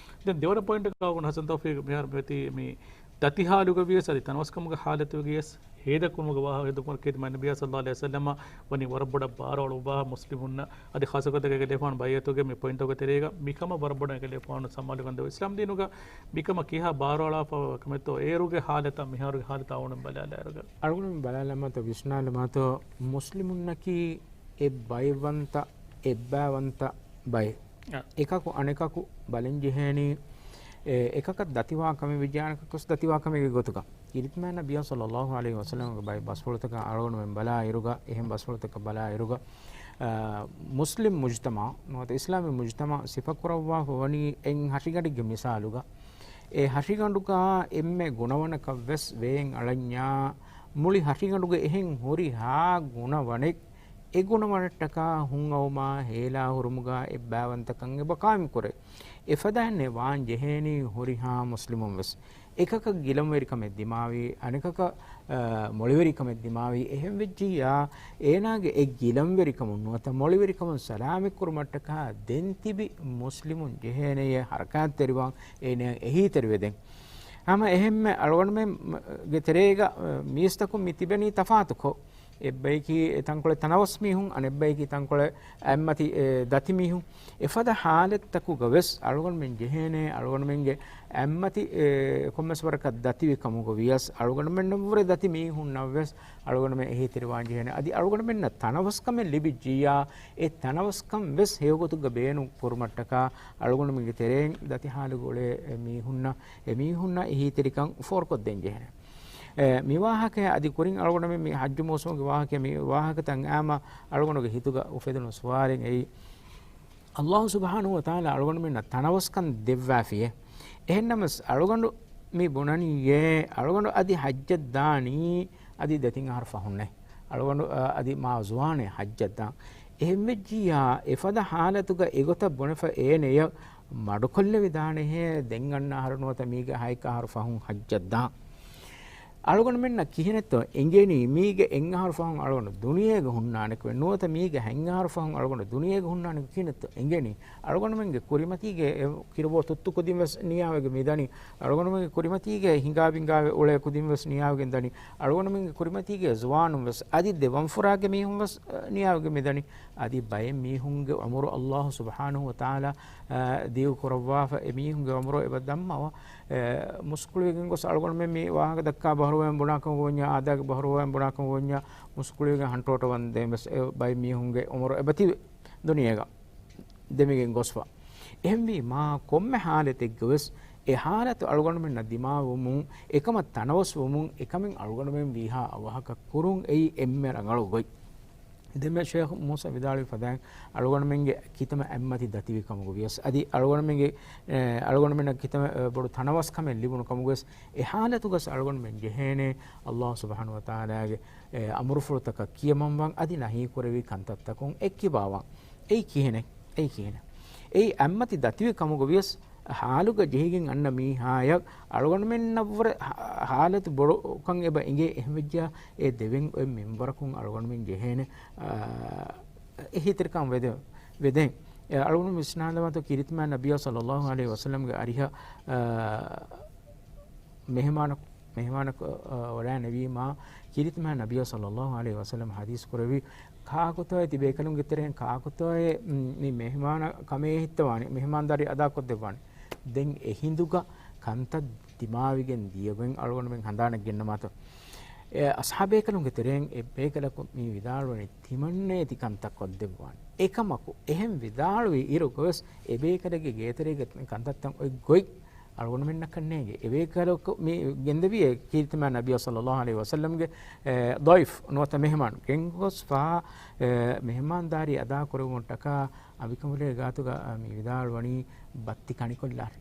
ދެން ދެވަނަ ޕޮއިންޓަކަށް އަޅުގަނޑު ޙަސަން ތައުފީޤް މިހާރު މިއޮތީ މި ދަތި ޙާލުގަ ވިޔަސް އަދި ތަނަވަސްކަމުގެ ޙާލަތުގަ ވިޔަސް ހޭދަކުރުމުގެ ވާހަކަ ހެދުމަށް މާތް ނަބިއްޔާ ޞައްލައްލާހު ޢަލައިހި ވަސައްލަމަ ވަނީ ވަރަށް ބޮޑަށް ބާރު އަޅުއްވާ މުސްލިމުންނަށް އަދި ޚާއްޞަ ގޮތަކަށް އެކަލޭގެފާނު ބައިޢަތުގެ މި ޕޮއިންޓުގެ ތެރޭގަ މިކަމަށް ވަރަށް ބޮޑަށް އެކަލޭގެފާނު ސަމާލުކަން ދެއްވާ. އިސްލާމް ދީނުގަ މިކަމަށް ކިހާ ބާރު އަޅާފަ ކަމެއްތޯ އޭރުގެ ޙާލަތާ މިހާރުގެ ޙާލަތާ އަޅުގަނޑު ބަލާލާއިރުގަ. އަޅުގަނޑު ބަލާލަމާތޯ ވިސްނާލަމާތޯ މުސްލިމުންނަކީ އެއް ބައިވަންތަ، އެއްބައިވަންތަ ބައެއް. އަ. އެކަކު އަނެކަކު ބަލަން ޖެހޭނީ، އެ، އެކަކަށް ދަތިވާ ކަމެއް ވެއްޖެ އަނެކަކަށް ދަތިވާ ކަމެއްގެ ގޮތުގަ. ކީރިތި މާތް ނަބިއްޔާ ޞައްލައްލާހު ޢަލައިހި ވަސައްލަމަގެ ބައެއް ބަސްފުޅުތަކަށް އަޅުގަނޑުމެން ބަލާ އިރުގަ، އެހެން ބަސްފުޅުތަކަށް ބަލާ އިރުގަ، އަ، މުސްލިމް މުޖްތަމަޢު ނުވަތަ އިސްލާމީ މުޖްތަމަޢު ސިފަކުރައްވާފަ ވަނީ އެއް ހަށިގަނޑެއްގެ މިސާލުގަ. އެ ހަށިގަނޑުގަ އެންމެ ގުނަވަނަކަށް ވެސް ވޭން އަޅަންޏާ، މުޅި ހަށިގަނޑުގެ އެހެން ހުރިހާ ގުނަވަނެއް އެ ގުނަވަނަށްޓަކާ ހުންއައުމާ ހޭލާ ހުރުމުގަ އެއްބައިވަންތަކަން އެބަ ޤާއިމްކުރޭ. އެފަދައިންނޭ ވާން ޖެހޭނީ ހުރިހާ މުސްލިމުން ވެސް. އެކަކަށް ގިލަންވެރިކަމެއް ދިމާވީ، އަނެކަކަށް، އަ، މޮޅިވެރިކަމެއް ދިމާވީ. އެހެން ވެއްޖިއްޔާ، އޭނާގެ އެ ގިލަންވެރިކަމުން ނުވަތަ މޮޅިވެރިކަމުން ސަލާމަތްކުރުމަށްޓަކާ ދެން ތިބި މުސްލިމުން ޖެހޭނެޔޭ ހަރަކާތްތެރިވާން އޭނަ އެހީތެރިވެދެން. ހަމަ އެހެންމެ އަޅުގަނޑުމެންގެ ތެރޭގަ، އަ، މީސްތަކުން މި ތިބެނީ ތަފާތުކޮށް. އެއްބަޔަކީ ތަންކޮޅެއް ތަނަވަސް މީހުން، އަނެއްބަޔަކީ ތަންކޮޅެއް އަތްމަތި، އެ، ދަތި މީހުން. އެފަދަ ހާލަތްތަކުގަ ވެސް އަޅުގަނޑުމެން ޖެހޭނޭ، އަޅުގަނޑުމެންގެ އަތްމަތި، އެ، ކޮންމެސް ވަރަކަށް ދަތިވި ކަމުގަ ވިޔަސް، އަޅުގަނޑުމެންނަށްވުރެ ދަތި މީހުންނަށް ވެސް އަޅުގަނޑުމެން އެހީތެރިވާން ޖެހޭނެ. އަދި އަޅުގަނޑުމެންނަށް ތަނަވަސްކަމެއް ލިބިއްޖިއްޔާ، އެ ތަނަވަސްކަން ވެސް ހެޔޮގޮތުގަ ބޭނުން ކުރުމަށްޓަކާ އަޅުގަނޑުމެންގެ ތެރެއިން ދަތި ހާލުގަ އުޅޭ އެ މީހުންނަށް، އެ މީހުންނަށް އެހީތެރިކަން ފޯރުކޮށްދޭން ޖެހޭނެ. އެ، މި ވާހަކަޔަށް އަދި ކުރިން އަޅުގަނޑުމެން މި ޙައްޖު މޫސުމުގެ ވާހަކަ، މި ވާހަކަތައް އާމަ އަޅުގަނޑުގެ ހިތުގަ އުފެދުނު ސުވާލެއް އެއީ، ﷲ ސުބްޙާނަހޫ ވަތަޢާލާ އަޅުގަނޑުމެންނަށް ތަނަވަސްކަން ދެއްވާފިޔޭ. އެހެންނަމަސް އަޅުގަނޑު މި ބުނަނީއޭ، އަޅުގަނޑު އަދި ޙައްޖަށް ދާނީ އަދި ދެތިން އަހަރު ފަހުންނޭ. އަޅުގަނޑު، އަ، އަދި މާ ޒުވާނޭ ޙައްޖަށް ދާން. އެހެންވެއްޖިއްޔާ، އެފަދަ ޙާލަތުގަ އެގޮތަށް ބުނެފަ އޭނަޔަށް މަޑުކޮށްލެވިދާނެހޭ، ދެން އަންނަ އަހަރު ނުވަތަ މީގެ ހައެއްކަ އަހަރު ފަހުން ޙައްޖަށް ދާން. އަޅުގަނޑުމެންނަށް ކިހިނެއްތޯ އެނގެނީ؟ މީގެ އެއްއަހަރު ފަހުން އަޅުގަނޑު ދުނިޔޭގަ ހުންނާނެކު ނުވަތަ މީގެ ހަތްއަހަރު ފަހުން އަޅުގަނޑު ދުނިޔޭގަ ހުންނާނެކު ކިހިނެއްތޯ އެނގެނީ؟ އަޅުގަނޑުމެންގެ ކުރިމަތީގެ އެ ކިރުބޯ ތުއްތު ކުދިން ވެސް ނިޔާވެގެން މިދަނީ. އަޅުގަނޑުމެންގެ ކުރިމަތީގެ ހިނގާ ބިނގާވެ އުޅޭ ކުދިން ވެސް ނިޔާވެގެން ދަނީ. އަޅުގަނޑުމެންގެ ކުރިމަތީގެ ޒުވާނުން ވެސް އަދި ދެ ވަންފުރާގެ މީހުން ވެސް، އަ، ނިޔާވެގެން މިދަނީ. އަދި ބައެއް މީހުންގެ ޢުމުރު ﷲ ސުބްޙާނަހޫ ވަތަޢާލާ، އަ، ދިގު ކުރައްވާފަ އެ މީހުންގެ ޢުމުރު އެބަ ދަންމަވާ. އެ، މުސްކުޅިވެގެން ގޮސް އަޅުގަނޑުމެން މި ވާހަކަ ދައްކާ ބަހުރުވައިން ބުނާކަމުގަ ވަންޏާ، އާދައިގެ ބަހުރުވައިން ބުނާކަމުގަ ވަންޏާ، މުސްކުޅިވެގެން ހަންޓޯޓަ ވަންދެން ވެސް އެ ބައެއް މީހުންގެ ޢުމުރު އެބަތި ދުނިޔޭގަ ދެމިގެން ގޮސްފަ. އެހެންވީމާ، ކޮންމެ ޙާލަތެއްގަ ވެސް އެ ޙާލަތު އަޅުގަނޑުމެންނަށް ދިމާވުމުން، އެކަމަށް ތަނަވަސްވުމުން، އެކަމެއް އަޅުގަނޑުމެން ވީހާ އަވަހަކަށް ކުރުން އެއީ އެންމެ ރަނގަޅު ގޮތް. ދެންމެ ޝޭޚް މޫސާ ވިދާޅުވި ފަދައިން، އަޅުގަނޑުމެންގެ ކިތަމަ އެއްމަތި ދަތިވި ކަމުގަ ވިޔަސް، އަދި އަޅުގަނޑުމެންގެ، އެ، އަޅުގަނޑުމެންނަށް ކިތަމަ، އެ، ބޮޑު ތަނަވަސްކަމެއް ލިބުނު ކަމުގަވެސް، އެ ހާލަތުގަސް އަޅުގަނޑުމެން ޖެހޭނެ، ﷲ ސުބްޙާނަހޫ ވަތަޢާލާގެ، އެ، އަމުރުފުޅުތަކަށް ކިޔަމަންވާން އަދި ނަހީކުރެވި ކަންތައްތަކުން އެއްކިބާވާން. އެއީ ކިހިނެއް؟ އެއީ ކިހިނެއް؟ އެއީ އެއްމަތި ދަތިވި ކަމުގަ ވިޔަސް، ހާލުގަ ޖެހިގެން އަންނަ މީހާޔަށް އަޅުގަނޑުމެންނަށްވުރެ ހާ-، ހާލަތު ބޮޑުކަން އެބަ އެނގޭ. އެހެންވެއްޖާ އެ ދެވެން އޮތް މިންވަރަކުން އަޅުގަނޑުމެން ޖެހޭނެ، އާ، އެހީތެރިކަން ވެދެ-، ވެދެން. އެ އަޅުގަނޑު ވިސްނާލަމާތޯ ކީރިތި މާތް ނަބިއްޔާ ޞައްލައްލާހު ޢަލައިހި ވަސައްލަމްގެ އަރިހަށް، އާ، މެހެމާނަކު، މެހެމާނަކު، އަ، ވަޑައިނެވީމާ، ކީރިތި މާތް ނަބިއްޔާ ޞައްލައްލާހު ޢަލައިހި ވަސައްލަމް ޙަދީޘް ކުރެއްވި، ކާކުތޯއޭ ތިބޭކަލުންގެ ތެރެއިން ކާކުތޯއޭ، މް، މި މެހެމާނަށް ކަމޭ ހިއްތަވާނީ، މެހެމާންދާރީ އަދާކޮށްދެއްވާނީ. ދެން އެ ހިނދުގަ ކަންތައް ދިމާވިގެން ދިޔަގޮތް އަޅުގަނޑުމެން ހަނދާނަށް ގެންނަމާތޯ. އެ އަޞްޙާބޭކަލުންގެ ތެރެއިން އެއްބޭކަލަކު މި ވިދާޅުވަނީ ތިމަންނޭ ތި ކަންތައް ކޮށްދެއްވާނީ. އެކަމަކު، އެހެން ވިދާޅުވި އިރުގަވެސް އެބޭކަލެއްގެ ގޭތެރޭގެ ކަންތައްތައް އޮތް ގޮތް އަޅުގަނޑުމެންނަކަށް ނޭނގެ. އެބޭކަލަކު މި ގެންދެވިއޭ ކީރިތި މާތް ނަބިއްޔާ ޞައްލައްލާހު ޢަލައިހި ވަސައްލަމްގެ، އެ، ޟައިފް ނުވަތަ މެހެމާން ގެންގޮސްފާ، އެ، މެހެމާންދާރީ އަދާކުރެއްވުމަށްޓަކާ އަނބިކަނބުލޭގެ ގާތުގަ، އަ، މި ވިދާޅުވަނީ ބައްތި ކަނިކޮށްލާށޭ.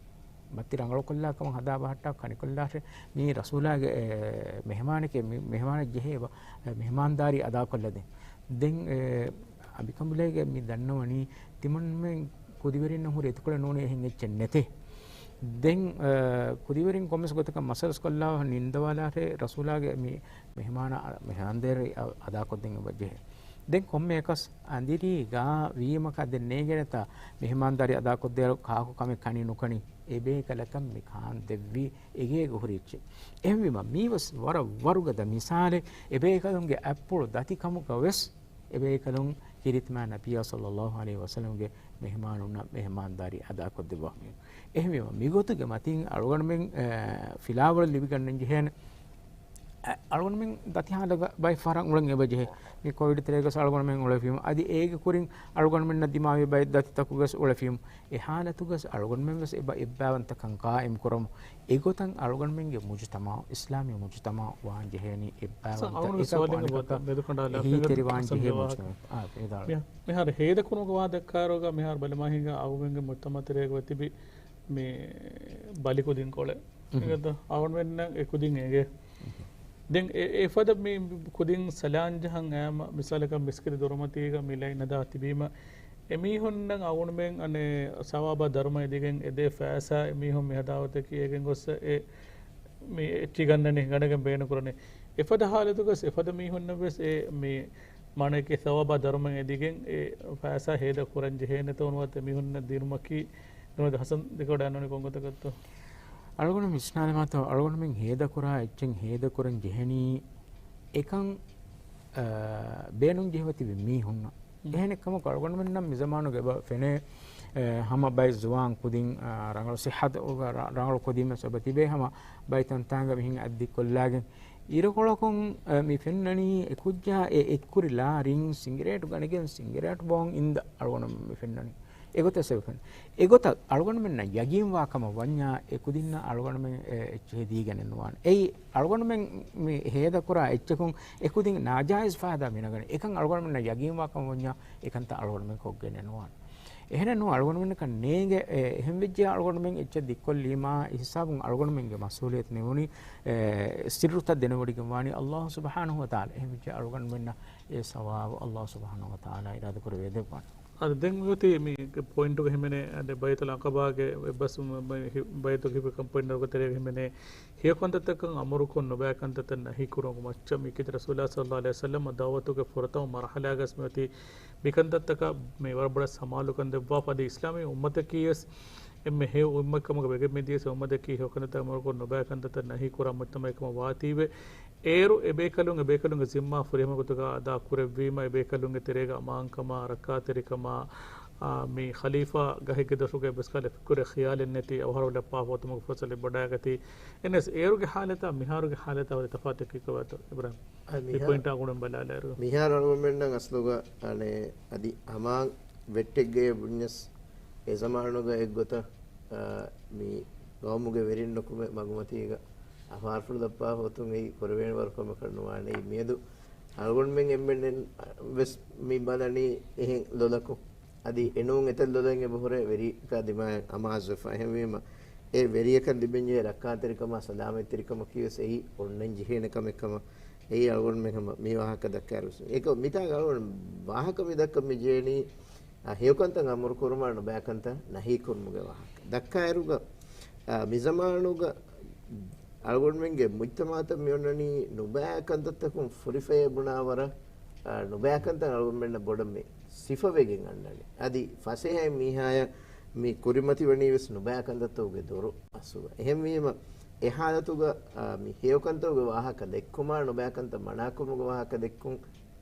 ބައްތި ރަނގަޅުކޮށްލާ ކަމަށް ހަދާ ބަހައްޓާ ކަނިކޮށްލާށޭ. މީ ރަސޫލާގެ، އެ، މެހެމާނެކޭ، މި މެހެމާނަށް ޖެހޭ އެ މެހެމާންދާރީ އަދާކޮށްލަދޭން. ދެން، އެ، އަނބިކަނބުލޭގެ މި ދަންނަވަނީ ތިމަންމެން ކުދިވެރިންނަށް ހުރި އެތިކޮޅެއް ނޫނޭ އެހެން އެއްޗެއް ނެތޭ. ދެން، އަ، ކުދިވެރިން ކޮންމެސް ގޮތަކަށް މަސަލަސްކޮށްލާ ނިންދަވާލާށޭ ރަސޫލާގެ މި މެހެމާނާ، މެހެމާންދާރީ އަ-، އަދާކޮށްދޭން އެބަ ޖެހޭ. ދެން ކޮންމެއަކަސް އަނދިރީގަ ވީމަކަށް ދެން ނޭނގޭނެތާ މެހެމާންދާރީ އަދާކޮށްދޭއިރު ކާކު ކަމެއް ކަނީ ނުކަނީ އެބޭކަލަކަށް މި ކާން ދެއްވީ އެގޭގަ ހުރި އެއްޗެއް. އެހެންވީމަ މީވެސް ވަރަށް ވަރުގަދަ މިސާލެއް. އެބޭކަލުންގެ އަތްޕުޅު ދަތިކަމުގަވެސް އެބޭކަލުން ކީރިތި މާތް ނަބިއްޔާ ޞައްލައްލާހު ޢަލައިހި ވަސައްލަމްގެ މެހެމާނުންނަށް މެހެމާންދާރީ އަދާކޮށްދެއްވާ މީހުން. އެހެންވީމަ މިގޮތުގެ މަތިން އަޅުގަނޑުމެން، އެ، ފިލާވަޅު ލިބިގަންނަން ޖެހޭނެ. އަ-، އަޅުގަނޑުމެން ދަތި ހާލަތުގަ ބައެއް ފަހަރަށް އުޅެން އެބަ ޖެހޭ. މި ކޮވިޑް ތެރޭގަސް އަޅުގަނޑުމެން އުޅެފީމު. އަދި އޭގެ ކުރިން އަޅުގަނޑުމެންނަށް ދިމާވި ބައެއް ދަތިތަކުގަސް އުޅެފީމު. އެ ހާލަތުގަސް އަޅުގަނޑުމެން ވެސް އެބަ އެއްބައިވަންތަކަން ޤާއިމް ކުރަމު. އެގޮތަށް އަޅުގަނޑުމެންގެ މުޖުތަމަޢު، އިސްލާމީ މުޖުތަމަޢު ވާން ޖެހޭނީ އެއްބައިވަންތަ އެކަކު އަނެކަކަށް އެހީތެރިވާން ޖެހޭ މުޖުތަމަޢު. އާ، އެދާޅު. މިހާ-، މިހާރު ހޭދަކުރުމުގެ ވާހަކަ ދައްކާއިރުގަ މިހާރު ބަލަމާ ހިނގާ އަޅުގަނޑުމެންގެ މުޖުތަމަޢު ތެރޭގަ ވެ ތިބި މި ބަލިކުދިންކޮޅެއް. އިނގޭތަ؟ އަޅުގަނޑުމެންނަށް އެކުދިން އެނގޭ. ދެން އެ-، އެފަދަ މި ކުދިން ސަލާން ޖަހަން އައިމަ، މިސާލަކަށް މިސްކިތް ދޮރުމަތީގަ މި ލައިން ހަދާ ތިބީމަ، އެމީހުންނަށް އަޅުގަނޑުމެން އަނެއް ސަވާބާ ދަރުމަ އެދިގެން އެދޭ ފައިސާ އެމީހުން މި ހަދާ ގޮތަކީ އޭގެން ގޮސް އެ މި އެއްޗި ގަންނަނީ ގަނެގެން ބޭނުން ކުރަނީ. އެފަދަ ހާލަތުގަސް އެފަދަ މީހުންނަށް ވެސް އެ މި މާނައަކީ ސަވާބާ ދަރުމަ އެދިގެން އެ ފައިސާ ހޭދަ ކުރަން ޖެހޭނެތޯ ނުވަތަ އެމީހުންނަށް ދިނުމަކީ ނުވަތަ ހަސަން ދެކޮޑަށް އަންނަނީ ކޮންގޮތަކަށްތޯ؟ އަޅުގަނޑު ވިސްނާލަމާތޯ، އަޅުގަނޑުމެން ހޭދަކުރާ އެއްޗެއް ހޭދަކުރަން ޖެހެނީ އެކަން، އަ، ބޭނުން ޖެހިފަ ތިބި މީހުންނަށް. އެހެނެއްކަމަކު އަޅުގަނޑުމެންނަށް މިޒަމާނުގަ އެބަ ފެނޭ، އެ، ހަމަ ބައެއް ޒުވާން ކުދިން، އަ، ރަނގަޅު ސިއްހަތުގަ ރަ-، ރަނގަޅު ކުދިން ވެސް އެބަ ތިބޭ ހަމަ ބައިތަންތާނގަ މިހެން އަތްދިއްކޮށްލާގެން. އިރުކޮޅަކުން، އަ، މި ފެންނަނީ އެ ކުއްޖާ އެ އެއްކުރި ލާރިން ސިނގިރޭޓު ގަނެގެން ސިނގިރޭޓު ބޯން އިންދަ އަޅުގަނޑު މި ފެންނަނީ. އެގޮތަށް އެބަ ފެން. އެގޮތަށް އަޅުގަނޑުމެންނަށް ޔަގީންވާ ކަމަށް ވަންޏާ އެ ކުދިންނަށް އަޅުގަނޑުމެން އެ އެއްޗެހި ދީގެނެއް ނުވާނެ. އެއީ އަޅުގަނޑުމެން މި ހޭދަކުރާ އެއްޗަކުން އެ ކުދިން ނާޖާއިޒް ފައިދާ މިނަގަނީ. އެކަން އަޅުގަނޑުމެންނަށް ޔަގީންވާ ކަމަށް ވަންޏާ އެކަންތައް އަޅުގަނޑުމެން ކޮށްގެނެއް ނުވާނެ. އެހެނެއް ނޫން އަޅުގަނޑުމެންނަކަށް ނޭނގެ، އެ، އެހެންވެއްޖެ އަޅުގަނޑުމެން އެއްޗެއް ދިއްކޮށްލީމާ އެ ހިސާބުން އަޅުގަނޑުމެންގެ މަސްއޫލިއްޔަތު ނިމުނީ، އެ، ސިއްރުތައް ދެނެވޮޑިގެން ވާނީ ﷲ ސުބްޙާނަހޫ ވަތަޢާލާ. އެހެންވެއްޖެ އަޅުގަނޑުމެންނަށް އެ ސަވާބު ﷲ ސުބްޙާނަހޫ ވަތަޢާލާ އިރާދަކުރެވޭ ދެއްވާނެ. އަދި ދެން އޮތީ މި ޕޮއިންޓުގަ ހިމެނޭ، އަދި ބައިތުލް ޢަޤަބާގެ އެއްބަސް މަ-، މަ-، ހި-، ބައިތުގެ ހިފި ކަން ޕޮއިންޓުގެ ތެރޭގަ ހިމެނޭ، ހެޔޮ ކަންތައްތަކަށް އަމުރުކޮށް ނުބައި ކަންތައްތައް ނަހީކުރުމުގެ މައްޗަށް މި ކީރިތި ރަސޫލާ ޞައްލައްލާހު ޢަލައިހި ވަސައްލަމް ދަޢުވަތުގެ ފުރަތަމަ މަރުޙަލާގަސް މި އޮތީ މި ކަންތައްތަކަށް މި ވަރަށް ބޮޑަށް ސަމާލުކަން ދެއްވާފަ އަދި އިސްލާމީ އުއްމަތަކީވެސް އެންމެ ހެޔޮ އުއްމަތްކަމުގަ ވެގެން މިދިޔަސް އުއްމަތަކީ ހެޔޮ ކަންތައްތައް އަމުރުކޮށް ނުބައި ކަންތައްތައް ނަހީކުރާ މުޖްތަމަޢެއްކަމަށް ވާތީވެ، އޭރު އެބޭކަލުން އެބޭކަލުންގެ ޒިންމާ ފުރިހަމަ ގޮތުގަ އަދާ ކުރެއްވީމަ، އެބޭކަލުންގެ ތެރޭގަ އަމާންކަމާ، ރައްކާތެރިކަމާ، އާ، މި ޚަލީފާ ގަހެއްގެ ދޮށުގަ އެއްވެސް ކަހަލަ ފިކުރެއް ޚިޔާލެއް ނެތި އަވަހަރު ލައްޕާފަ އޮތުމުގެ ފުރުޞަތެއް ބޮޑައިގަތީ. އެހެނަސް އޭރުގެ ހާލަތާ މިހާރުގެ ހާލަތާ ހުރި ތަފާތެއް ކީކޭތޯ އިބްރާހިމް؟ އާ، މި މިހާ-، ޕޮއިންޓާ ގުޅުން ބަލާލާއިރު. މިހާރު އަޅުގަނޑުމެންނަށް އަސްލުގަ އަނެއް އަދި އަމާން ވެއްޓެއްގައޭ ބުންޏަސް އެ ޒަމާނުގަ އެއްގޮތަށް، އާ، މި ގައުމުގެ ވެރިން ނުކުމެ މަގުމަތީގަ އަވަހަރުފުޅު ލައްޕާފަ އޮތުން އެއީ ކުރެވޭނެ ވަރު ކަމަކަށް ނުވާނެ. އެއީ މިއަދު އަޅުގަނޑުމެން އެންމެން ވެސް މި ބަލަނީ އެހެން ލޮލަކު. އަދި އެނޫން އެތައް ލޮލައެއް އެބަހުރޭ ވެރިކާ ދިމާއަށް އަމާޒުވެފަ. އެހެންވީމަ، އެ ވެރިޔަކަށް ލިބެންޖެހޭ ރައްކާތެރިކަމާ ސަލާމަތްތެރިކަމަކީވެސް އެއީ އޮންނަން ޖެހޭނެ ކަމެއް ކަމަށް އެއީ އަޅުގަނޑުމެން ހަމަ މި ވާހަކަ ދައްކާއިރު ވެސް. އެކަ މިތާގަ އަޅުގަނޑު ވާހަކަ މި ދައްކަން މި ޖެހެނީ، އަ، ހެޔޮކަންތައް އަމުރު ކުރުމާ ނުބައިކަންތައް ނަހީ ކުރުމުގެ ވާހަކަ. ދައްކާއިރުގަ، އަ، މިޒަމާނުގަ އަޅުގަނޑުމެންގެ މުޖްތަމަޢަތަށް މިއޮންނަނީ ނުބައި ކަންތައްތަކުން ފުރިފަޔޭ ބުނާ ވަރަށް، އަ، ނުބައި ކަންތައް އަޅުގަނޑުމެންނަށް ބޮޑަށް މި ސިފަވެގެން އަންނަނީ. އަދި ފަސޭހައިން މީހާޔަށް މި ކުރިމަތިވަނީ ވެސް ނުބައި ކަންތައްތަކުގެ ދޮރު އަސުގަ. އެހެންވީމަ، އެ ހާލަތުގަ، އަ، މި ހެޔޮކަންތަކުގެ ވާހަކަ ދެއްކުމާ ނުބައި ކަންތައް މަނާކުރުމުގެ ވާހަކަ ދެއްކުން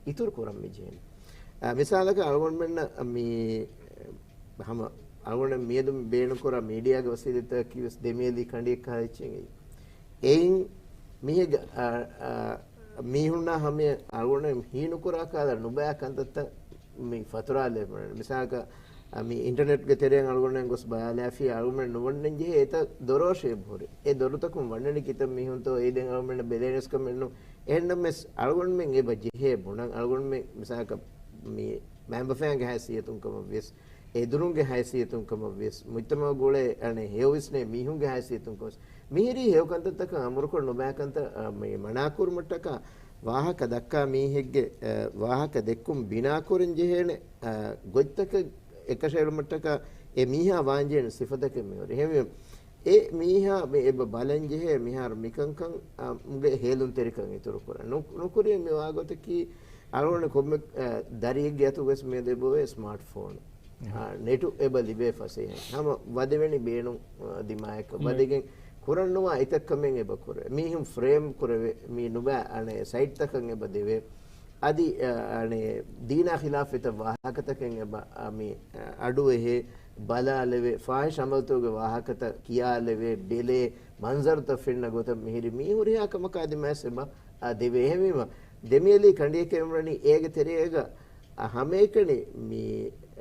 އިތުރު ކުރަން މި ޖެހެނީ. އަ، މިސާލަކަށް އަޅުގަނޑުމެންނަށް މި، ހަމަ އަޅުގަނޑަށް މިއަދު ބޭނުންކުރާ މީޑިއާގެ ވަސީލަތަކީ ވެސް ދެމިއެލީ ކަނޑިއެއް ކަހަލަ އެއްޗެއް. އެއިން މީހެއްގެ، އަ، އަ، މީހުންނާ ހަމަޔަށް އަޅުގަނޑު ހީނުކުރާ ކަހަލަ ނުބައި ކަންތައްތައް މި ފަތުރާލެވޭ. މިސާލަކަށް، އަ، މި އިންޓަރނެޓްގެ ތެރެއިން އަޅުގަނޑު ގޮސް ބަލާލާފި އަޅުގަނޑު ނުވަންނަން ޖެހޭ އެތައް ދޮރޯށެއް އެބަހުރި. އެ ދޮރުތަކުން ވަންނަނީ ކިތައް މީހުންތޯ އެއީ ދެން އަޅުގަނޑު ބެލޭނެސް ކަމެއް ނޫން. އެހެންނަމަވެސް އަޅުގަނޑުމެން އެބަ ޖެހޭ ބުނަން އަޅުގަނޑުމެން މިސާލަކަށް މި މައިންބަފައިންގެ ހައިސިއްޔަތުން ކަމަށްވިޔަސް، އެދުރުންގެ ހައިސިއްޔަތުން ކަމަށްވިޔަސް، މުޖްތަމަޢުގެ އުޅޭ އަނެއް ހެޔޮވިސްނޭ މީހުންގެ ހައިސިއްޔަތުން ކަމަށް މިހިރީ ހެޔޮކަންތައްތަކަށް އަމުރުކޮށް ނުބައިކަންތައް، އަ، މި މަނާކުރުމަށްޓަކާ ވާހަކަ ދައްކާ މީހެއްގެ، އަ، ވާހަކަ ދެއްކުން ބިނާކުރަން ޖެހޭނެ، އަ، ގޮތްތަކެއް އެކަށައެޅުމަށްޓަކާ އެ މީހާ ވާންޖެހޭނެ ސިފަތަކެއް މިހުރި. އެހެންވެ، އެ މީހާ މި އެބަ ބަލަން ޖެހޭ މިހާރު މިކަންކަން، އަ، މުގެ ހޭލުންތެރިކަން އިތުރުކުރަން. ނު-، ނުކުރި މި ވާގޮތަކީ އަޅުގަނޑު ކޮންމެ، އަ، ދަރިއެއްގެ އަތުގަސް މިއަދު އެބައޮވޭ ސްމާޓް ފޯނު. އަ، ނެޓު އެބަ ލިބޭ ފަސޭހައިން. ހަމަ ވަދެވެނި ބޭނުން، އަ، ދިމާޔަކަށް ވަދެގެން ކުރަން ނުވާ އެތައް ކަމެއް އެބަ ކުރޭ. މީހުން ފްރޭމް ކުރެވޭ. މީ ނުބައި އަނެއް ސައިޓްތަކަށް އެބަ ދެވޭ. އަދި، އަ، އަނެއް ދީނާ ޚިލާފް އެތައް ވާހަކަތަކެއް އެބަ، އަ، މި، އަ، އަޑުއެހޭ، ބަލާލެވޭ، ފާހިޝް އަމަލުތަކުގެ ވާހަކަތައް ކިޔާލެވޭ، ބެލޭ، މަންޒަރުތައް ފެންނަ ގޮތަށް މިހިރީ މީ ހުރިހާ ކަމަކާ ދިމާވެސް އެބަ، އަ، ދެވޭ. އެހެންވީމަ، ދެމިއެލީ ކަނޑިއެކޭ އެބަ އުޅެނީ އޭގެ ތެރޭގަ، އަ، ހަމައެކަނި މި،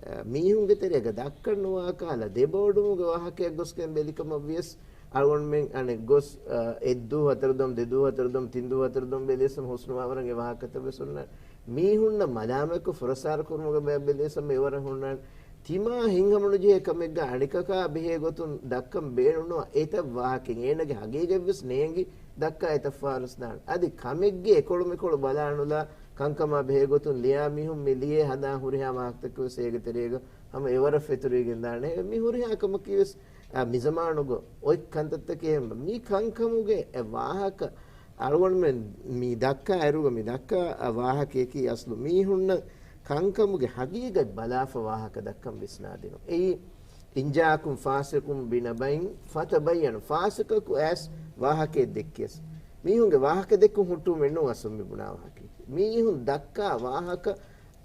އަ، މީހުންގެ ތެރޭގަ ދައްކަން ނުވާ ކަހަލަ ދެބޯޑުމުގެ ވާހަކައެއް ގޮސްގެން ބެލިކަމަށް ވިޔަސް، އަޅުގަނޑުމެން އަނެއް ގޮސް، އަ، އެއްދުވަހު ހަތަރު ދޮން، ދެދުވަހު ހަތަރު ދޮން، ތިން ދުވަހު ހަތަރު ދޮން ބެލިޔަސް ހުސްނުވާވަރަށް އެ ވާހަކަތައް ވެސް ހުންނާނެ. މީހުންނަށް މަލާމަތްކޮށް ފުރަސާރަ ކުރުމުގެ ބައެއް ބެލިޔަސް އެވަރަށް ހުންނާނެ. ތިމާ ހިތްހަމަނުޖެހޭ ކަމެއްގަ އަނެކަކާ ބެހޭ ގޮތުން ދައްކަން ބޭނުންނުވާ އެތައް ވާހަކައެއް އޭނަގެ ހަގީގަތްވެސް ނޭނގި ދައްކާ އެތައް ފާރުސް ދާނެ. އަދި ކަމެއްގެ އެކޮޅު މެކޮޅު ބަލާނުލާ ކަންކަމާ ބެހޭ ގޮތުން ލިޔާ މީހުން މި ލިޔޭ ހަނދާން ހުރިހާ ވާހަކަތަކެއް ވެސް އޭގެ ތެރޭގަ ހަމަ އެވަރަށް ފެތުރިގެން ދާނެ. މި ހުރިހާ ކަމަކީ ވެސް އަ، މި ޒަމާނުގަ އޮތް ކަންތައްތަކެއް ހެން މި ކަންކަމުގެ އެ ވާހަކަ އަޅުގަނޑުމެން މި ދައްކާ އިރުގަ މި ދައްކާ އަ، ވާހަކަޔަކީ އަސްލު މީހުންނަށް ކަންކަމުގެ ހަގީގަތް ބަލާފަ ވާހަކަ ދައްކަން ވިސްނާދިނުން. އެއީ، "إن جاءكم فاسق بنبأ فتبينوا." ފާސިޤަކު އައިސް ވާހަކައެއް ދެއްކިޔަސް، މީހުންގެ ވާހަކަ ދެއްކުން ހުއްޓުވުމެއް ނޫން އަސްލު މި ބުނާ ވާހަކަ. މީހުން ދައްކާ ވާހަކަ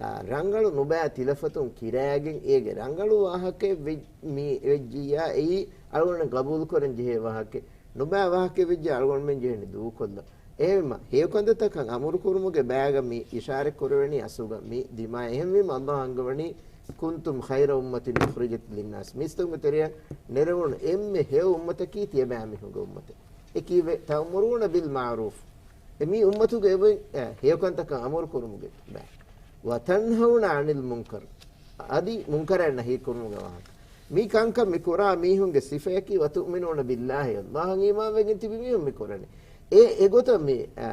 އާ، ރަނގަޅު ނުބައި ތިލަފަތުން ކިރައިގެން އޭގެ ރަނގަޅު ވާހަކައެއް ވެ-، މި ވެއްޖިއްޔާ އެއީ އަޅުގަނޑަށް ގަބޫލުކުރަން ޖެހޭ ވާހަކައެއް. ނުބައި ވާހަކައެއް ވެއްޖެ އަޅުގަނޑުމެން ޖެހެނީ ދޫކޮށްލަން. އެހެންވީމަ، ހެޔޮކަންތައްތަކަށް އަމުރުކުރުމުގެ ބައިގަ މި އިޝާރަތް ކުރެވެނީ އަސްލުގަ މި ދިމާ. އެހެންވީމަ، އައްލާހު އަންގަވަނީ، "كنتم خير أمة أخرجت للناس." މީސްތަކުންގެ ތެރެއަށް ނެރެވުނު އެންމެ ހެޔޮ އުއްމަތަކީ ތިޔަބައިމީހުންގެ އުއްމަތެއް. އެކީވެ، "تأمرون بالمعروف." އެ މީ އުއްމަތުގެ އެބަ، އެ، ހެޔޮކަންތަކަށް އަމުރު ކުރުމުގެ ބައި. "وتنهون عن المنكر." އަދި މުންކަރާތް ނަހީ ކުރުމުގެ ވާހަކަ. މި ކަންކަން މި ކުރާ މީހުންގެ ސިފަޔަކީ، "وتؤمنون بالله." އައްލާހަށް އީމާންވެގެން ތިބި މީހުން މި ކުރަނީ. އެ، އެގޮތަށް މި، އާ،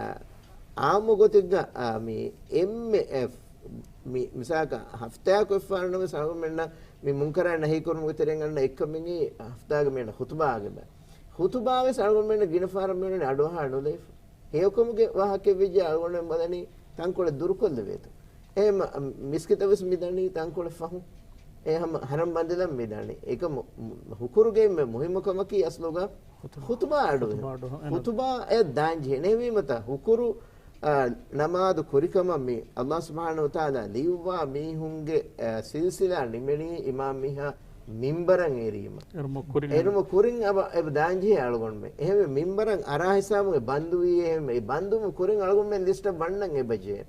އާއްމު ގޮތެއްގަ، އާ، މި އެންމެ، އެ، މި މިސާލަކަށް ހަފްތާއަކު އެއްފަހަރު ނަމަވެސް އަޅުގަނޑުމެންނަށް މި މުންކަރާތް ނަހީ ކުރުމުގެ ތެރެއިން އަންނަ އެއްކަމެއް ހަފްތާގެ މީނަ ޚުތުބާގެ ބައި. ޚުތުބާވެސް އަޅުގަނޑުމެންނަށް ގިނަ ފަހަރަށް މިއުޅެނީ އަޑުއަހާ ނުލައިފަ. ހެޔޮކަމުގެ ވާހަކައެއް ވެއްޖެ އަޅުގަނޑުމެން ބަލަނީ ތަންކޮޅެއް ދުރުކޮށްލެވޭތޯ. އެހެން މިސްކިތަށް ވެސް މި ދަނީ ތަންކޮޅެއް ފަހުން. އެ ހަމަ ހަރަން ބަނދެލަން މި ދަނީ. އެކަމު ހުކުރުގެ އެންމެ މުހިއްމު ކަމަކީ އަސްލުގަ ޚުތުބާ އަޑު. ޚުތުބާ އަޑު. ޚުތުބާއަށް ދާން ޖެހޭނެ. އެހެންވީމަތާ ހުކުރު އާ، ނަމާދު ކުރިކަމަށް މި އައްލާހު ސުބްޙާނަހު ވަތަޢާލާ ލިޔުއްވާ މީހުންގެ، އާ، ސިލްސިލާ ނިމެނީ އިމާމް މީހާ މިންބަރަށް އެރީމަ. އެރުމަށް ކުރިން އެރުމަށް ކުރިން އެބަ، އެބަ ދާންޖެހޭ އަޅުގަނޑުމެން. އެހެންވެ މިންބަރަށް އަރާ ހިސާބުގެ ބަންދުވީ އެހެންވެ. އެ ބަންދުވުމު ކުރިން އަޅުގަނޑުމެން ލިސްޓަށް ވަންނަން އެބަޖެހޭ.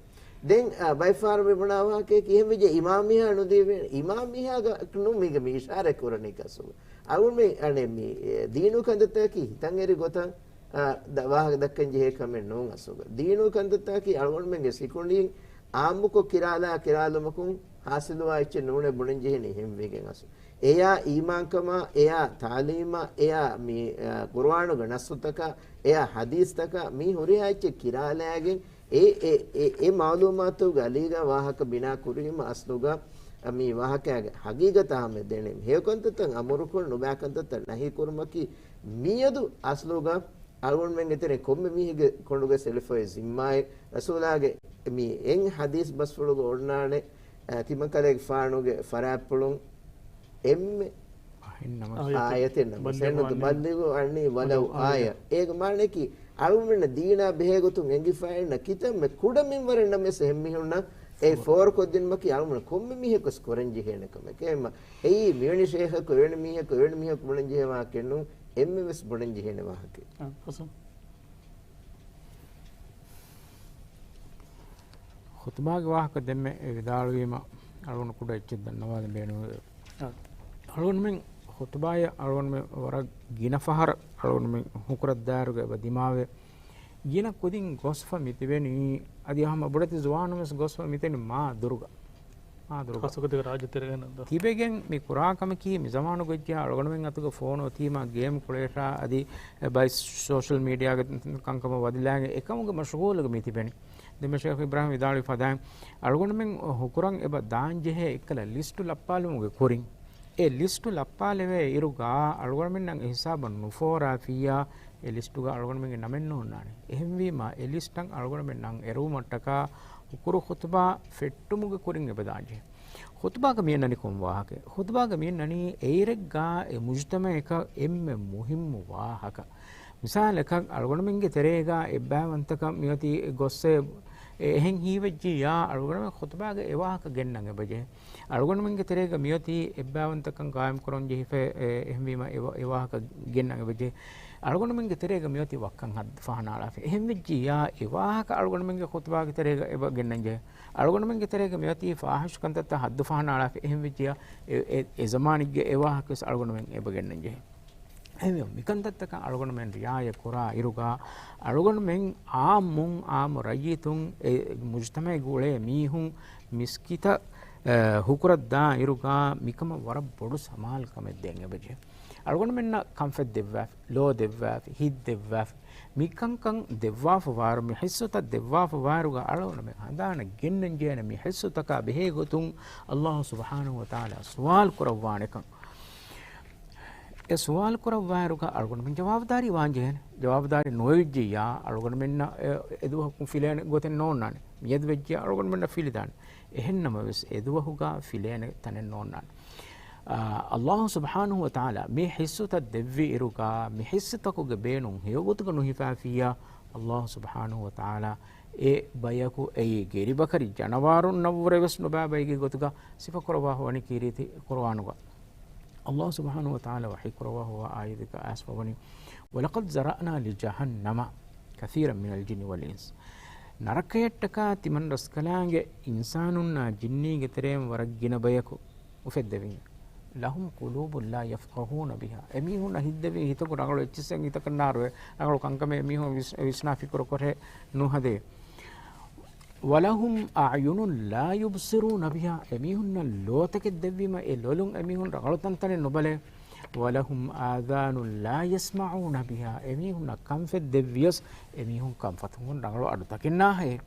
ދެން، އާ، ބައެއް ފަހަރު މި ބުނާ ވާހަކައަކީ އެހެންވެއްޖެ އިމާމް މީހާ ނުދީވޭނެ. އިމާމް މީހާގަ ނޫން މީގަ މި އިޝާރަތް ކުރަނީ ކަސުގަ. އަޅުގަނޑުމެން އަނެއް މި، އެ، ދީނު ކަންތައްތަކަކީ ހިތަށް އެރި ގޮތަށް އާ، ދަ-، ވާހަކަ ދައްކަން ޖެހޭ ކަމެއް ނޫން އަސްލުގަ. ދީނު ކަންތައްތަކަކީ އަޅުގަނޑުމެންގެ ސިކުނޑިން އާއްމުކޮށް ކިރާލާ ކިރާލުމަކުން ހާސިލުވާ އެއްޗެއް ނޫނޭ ބުނަން ޖެހޭނީ އެހެންވީގެން އަސްލު. އެޔާ އީމާންކަމާ، އެޔާ ތާލީމާ، އެޔާ މި، އާ، ޤުރުއާނުގެ ނައްސުތަކާ، އެޔާ ޙަދީޘްތަކާ، މި ހުރިހާ އެއްޗެއް ކިރާލާގެން އެ، އެ، އެ، އެ މަޢުލޫމާތުގެ އަލީގަ ވާހަކަ ބިނާ ކުރީމަ އަސްލުގަ މި ވާހަކައިގެ ޙަޤީޤަތާ ހަމަ ދެނެ. ހެޔޮކަންތައްތައް އަމުރުކޮށް، ނުބައިކަންތައްތައް ނަހީކުރުމަކީ މިއަދު އަސްލުގަ އަޅުގަނޑުމެންގެ ތެރެ ކޮންމެ މީހެއްގެ ކޮނޑުގަ ސެލިފައި ޒިންމާއެއް. ރަސޫލާގެ މި އެއް ޙަދީޘް ބަސްފުޅުގަ އޮންނާނެ، އަ، ތިމަންކަލޭގެފާނުގެ ފަރާތްޕުޅުން އެންމެ އަހެން ނަމަ އާޔަތެއް ނަމަ، ބައްލިޣު ސެންނަތު ޢަންނީ ބައްލިޣު ވަލައު ވަލައު އާޔަ. އާޔަ. އޭގެ މާނައަކީ، އަޅުގަނޑުމެންނަށް ދީނާ ބެހޭގޮތުން އެނގިފައިންނަ ކިތަންމެ ކުޑަ މިންވަރެއް ނަމަވެސް އެހެން މީހުންނަށް އެ ފޯރުކޮށްދިނުމަކީ އަޅުގަނޑު ކޮންމެ މީހަކުވެސް ކުރަންޖެހޭނެ ކަމެކޭ. އެހެންމަ އެއީ މިވެނި ޝޭޚަކު، އެވެނި މީހަކު، އެވެނި މީހަކު ބުނަންޖެހޭ ވާހަކައެއް ނޫން، އެންމެވެސް ބުނަންޖެހޭނެ ވާހަކައެއް. އާ، ހަސަން. ޚުތުބާގެ ވާހަކަ ދެންމެ ވިދާޅުވީމަ، އަޅުގަނޑު ކުޑަ އެއްޗެއް ދަންނަވާލަން ބޭނުންވޭ. އާ. އަޅުގަނޑުމެން ޚުތުބާއަށް އަޅުގަނޑުމެން ވަރަށް ގިނަ ފަހަރަށް އަޅުގަނޑުމެން ހުކުރައްދާއިރުގަ އެބަ ދިމާވޭ. ގިނަ ކުދިން ގޮސްފަ މިތިބެނީ، އަދި ހަމަ ބޮޑެތި ޒުވާނުންވެސް ގޮސްފަ މިތިބެނީ މާ ދުރުގަ. މާ ދުރުގަ. ޚާއްޞަކޮށް ދިގަ ރާއްޖެ ތެރެގަން ދޯ. ތިބެގެން މި ކުރާ ކަމަކީ، މި ޒަމާނުގައްޖެ އަޅުގަނޑުމެން އަތުގަ ފޯނު އޮތީމާ ގޭމް ކުޅޭށާ އަދި ބައި ސޯޝަލް މީޑިއާގެ ކަންކަމަށް ވަދެލާގެން އެކަމުގެ މަޝްޣޫލުގަ މި ތިބެނީ. ދެންމެ ޝޭޚް އިބްރާހިމް ވިދާޅުވި ފަދައިން، އަޅުގަނޑުމެން ހުކުރަން އެބަ ދާން ޖެހޭ އެއްކަލަ ލިސްޓު ލައްޕާލުމުގެ ކުރިން، އެ ލިސްޓު ލައްޕާލެވޭ އިރުގަ އަޅުގަނޑުމެންނަށް އެ ހިސާބަށް ނުފޯރާފިއްޔާ، އެ ލިސްޓުގަ އަޅުގަނޑުމެންގެ ނަމެއް ނޯންނާނެ. އެހެންވީމަ، އެ ލިސްޓަށް އަޅުގަނޑުމެން ނަން އެރުވުމަށްޓަކާ ހުކުރު ޚުތުބާ ފެއްޓުމުގެ ކުރިން އެބަ ދާންޖެހޭ. ޚުތުބާގަ މިއަންނަނީ ކޮން ވާހަކައެއް؟ ޚުތުބާގަ މިއަންނަނީ އެއިރެއްގަ އެ މުޖުތަމަޢަކަށް އެންމެ މުހިއްމު ވާހަކަ. މިސާލަކަށް، އަޅުގަނޑުމެންގެ ތެރޭގަ އެއްބައިވަންތަކަން މިއޮތީ ގޮއްސެ، އެ އެހެން ހީވެއްޖިއްޔާ، އަޅުގަނޑުމެން ޚުތުބާގަ އެ ވާހަކަ ގެންނަން އެބަޖެހޭ. އަޅުގަނޑުމެންގެ ތެރޭގަ މިއޮތީ އެއްބައިވަންތަކަން ޤާއިމްކުރަން ޖެހިފަ، އެ، އެހެންވީމަ އެ ވަ-، އެ ވާހަކަ ގެންނަން އެބަޖެހޭ. އަޅުގަނޑުމެންގެ ތެރޭގަ މިއޮތީ ވައްކަން ހައްދު ފަހަނައަޅާފަ. އެހެންވެއްޖިއްޔާ، އެ ވާހަކަ އަޅުގަނޑުމެންގެ ޚުތުބާގެ ތެރޭގަ އެބަ ގެންނަން ޖެހޭ. އަޅުގަނޑުމެންގެ ތެރޭގަ މިއޮތީ ފާޙިޝް ކަންތައްތައް ހައްދު ފަހަނައަޅާފަ. އެހެންވެއްޖިއްޔާ، އެ، އެ، އެ ޒަމާނެއްގެ އެ ވާހަކަވެސް އަޅުގަނޑުމެން އެބަ ގެންނަން ޖެހޭ. އެހެންވެ، މިކަންތައްތަކަށް އަޅުގަނޑުމެން ރިޢާޔަތް ކުރާ އިރުގަ، އަޅުގަނޑުމެން ޢާއްމުން، ޢާއްމު ރައްޔިތުން، އެ މުޖުތަމަޢުގެ އުޅޭ މީހުން މިސްކިތަށް، އެ، ހުކުރައްދާ އިރުގަ، މިކަމަށް ވަރަށް ބޮޑު ސަމާލުކަމެއް ދޭން އެބަޖެހޭ. އަޅުގަނޑުމެންނަށް ކަންފަތް ދެއްވާފި، ލޯ ދެއްވާފި، ހިތް ދެއްވާފި، މިކަންކަން ދެއްވާފަ ވާއިރު، މި ޙިއްޞުތައް ދެއްވާފަ ވާއިރުގަ އަޅުގަނޑުމެން ހަނދާނަށް ގެންނަން ޖެހޭނެ މި ޙިއްޞުތަކާ ބެހޭ ގޮތުން ﷲ ސުބްޙާނަހޫ ވަތަޢާލާ ސުވާލު ކުރައްވާނެކަން. އެ ސުވާލު ކުރައްވާއިރުގަ އަޅުގަނޑުމެން ޖަވާބުދާރީ ވާން ޖެހޭނެ. ޖަވާބުދާރީ ނުވެވިއްޖިއްޔާ، އަޅުގަނޑުމެންނަށް އެ، އެދުވަހަކުން ފިލޭނެ ގޮތެއް ނޯންނާނެ. މިއަދު ވެއްޖިއްޔާ އަޅުގަނޑުމެންނަށް ފިލިދާނެ. އެހެންނަމަވެސް، އެދުވަހުގަ ފިލޭނެ ތަނެއް ނޯންނާނެ. އާ، ﷲ ސުބްޙާނަހޫ ވަތަޢާލާ މި ޙިއްޞުތައް ދެއްވި އިރުގަ، މި ޙިއްޞުތަކުގެ ބޭނުން ހެޔޮގޮތުގަ ނުހިފާފިއްޔާ، ﷲ ސުބްޙާނަހޫ ވަތަޢާލާ އެ ބަޔަކު އެއީ ގިރިބަކަރި ޖަނަވާރުންނަށްވުރެވެސް ނުބައި ބައިގެ ގޮތުގަ ސިފަކުރައްވާފަ ވަނީ ކީރިތި ޤުރުއާނުގަ. ﷲ ސުބްޙާނަހޫ ވަތަޢާލާ ވަޙީކުރައްވާފަވާ އާޔަތެއްގަ އައިސްފަވަނީ، وَلَقَدْ ذَرَأْنَا لِجَهَنَّمَ كَثِيرًا مِنَ الْجِنِّ وَالْإِنسِ. ނަރަކަޔަށްޓަކާ ތިމަން ރަސްކަލާނގެ އިންސާނުންނާ ޖިންނީގެ ތެރެއިން ވަރަށް ގިނަ ބަޔަކު އުފެއްދެވިން. لَهُمْ قُلُوبٌ لَا يَفْقَهُونَ بِهَا. އެމީހުންނަށް ހިތްދެވި ހިތަކު ރަނގަޅު އެއްޗިއްސެއް ހިތަކަށް ނާރުވެ، ރަނގަޅު ކަންކަމެއް އެމީހުން ވިސް-، ވިސްނާ ފިކުރު ކޮށެއް ނުހަދޭ. وَلَهُمْ أَعْيُنٌ لَا يُبْصِرُونَ بِهَا. އެމީހުންނަށް ލޯތަކެއް ދެއްވީމަ، އެ ލޮލުން އެމީހުން ރަނގަޅު ތަންތަނެއް ނުބަލޭ. وَلَهُمْ آذَانٌ لَا يَسْمَعُونَ بِهَا. އެމީހުންނަށް ކަންފަތް ދެއްވިޔަސް، އެމީހުން ކަންފަތުން ރަނގަޅު އަޑުތަކެއް ނާހޭ.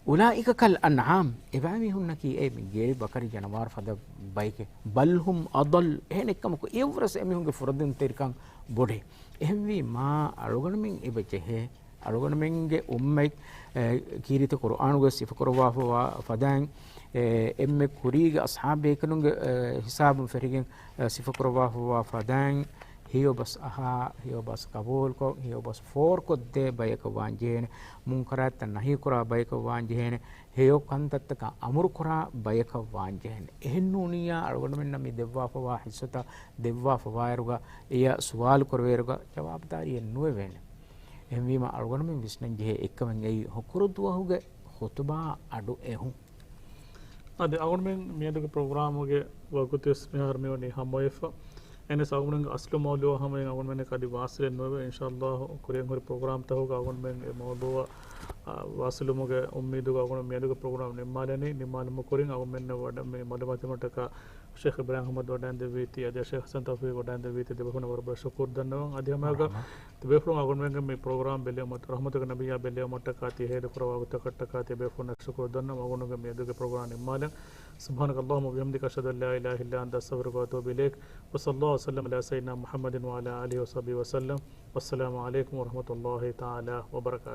أُولَٰئِكَ كَالْأَنْعَامِ. އެބައިމީހުންނަކީ އެ މި ގޭރި ބަކަރި ޖަނަވާރު ފަދަ ބައެކޭ. بَلْ هُمْ أَضَلُّ. އެހެނެއްކަމަކު، އެއަށްވުރެސް އެމީހުންގެ ފުރަތަމަ ތެރިކަން ބޮޑޭ. އެހެންވީމާ، އަޅުގަނޑުމެން އެބަ ޖެހޭ، އަޅުގަނޑުމެންގެ އުއްމަތް، އެ، ކީރިތި ޤުރުއާނުގަ ސިފަކުރައްވާފަވާ ފަދައިން، އެ، އެންމެ ކުރީގެ އަޞްޙާބު ބޭކަލުންގެ، އެ، ހިސާބުން ފެށިގެން، އެ، ސިފަކުރައްވާފަވާ ފަދައިން، ހެޔޮބަސް އަހާ، ހެޔޮބަސް ޤަބޫލުކޮށް، ހެޔޮބަސް ފޯރުކޮށްދޭ ބަޔަކަށް ވާންޖެހޭނެ، މުންކަރާތްތައް ނަހީކުރާ ބަޔަކަށް ވާންޖެހޭނެ، ހެޔޮ ކަންތައްތަކަށް އަމުރުކުރާ ބަޔަކަށް ވާންޖެހޭނެ. އެހެންނޫނިއްޔާ އަޅުގަނޑުމެންނަށް މި ދެއްވާފަވާ ޙިއްޞުތައް ދެއްވާފަވާއިރުގަ، އެޔަށް ސުވާލު ކުރެވޭއިރުގަ ޖަވާބުދާރީއެއް ނުވެވޭނެ. އެހެންވީމަ އަޅުގަނޑުމެން ވިސްނަންޖެހޭ އެއްކަމެއް އެއީ ހުކުރު ދުވަހުގެ ޚުތުބާ އަޑު އެހުން. އަދި އަޅުގަނޑުމެން މިއަދުގެ ޕްރޮގްރާމުގެ ވަގުތުވެސް މިހާރު މިވަނީ ހަމަވެފަ. އެހެނަސް އަޅުގަނޑުމެންގެ އަސްލު މައުޟޫޢާ ހަމައިން އަޅުގަނޑުމެންނަކަށް އަދި ވާސިލެއް ނުވެ، އިންޝާﷲ ކުރިއަށް ހުރި ޕްރޮގްރާމްތަކުގަ އަޅުގަނޑުމެން އެ މައުޟޫޢަށް، އާ، ވާސިލުމުގެ އުއްމީދުގަ އަޅުގަނޑު މިއަދުގެ ޕްރޮގްރާމް ނިންމާލަނީ. ނިންމާލުމުގެ ކުރިން އަޅުގަނޑުމެންނަށް ވަޑަ-، މި މަޢުލޫމާތު ދިނުމަށްޓަކާ ޝޭޚް އިބްރާހިމް އަޙްމަދު ވަޑައިގެންދެވީތީ، އަދި ޝޭޚް ޙަސަން ތައުފީޤް ވަޑައިގެންދެވީތީ، ދެބޭފުޅުންނަށް ވަރަށް ބޮޑަށް ޝުކުރު ދަންނަވަން. އަދި ހަމައެއާގަ ދެބޭފުޅުން އަޅުގަނޑުމެންގެ މި ޕްރޮގްރާމް ބެލެވުމަށް، ރަޙްމަތުގެ ނަބިއްޔާ ބެލެވުމަށްޓަކާ ތި ހޭދަކުރައްވާ ގޮތަކަށްޓަކާ ދެބޭފުޅުންނަށް ޝުކުރު ދަންނަވަން. އަޅުގަނޑުމެންގެ މިއަދުގެ ޕްރޮގްރާމް ނިންމާލަން. سبحانك اللهم وبحمدك، أشهد أن لا إله إلا أنت، أستغفرك وأتوب إليك. وصلى الله وسلم على سيدنا محمد وعلى آله وصحبه وسلم. والسلام عليكم ورحمة الله تعالى وبركاته.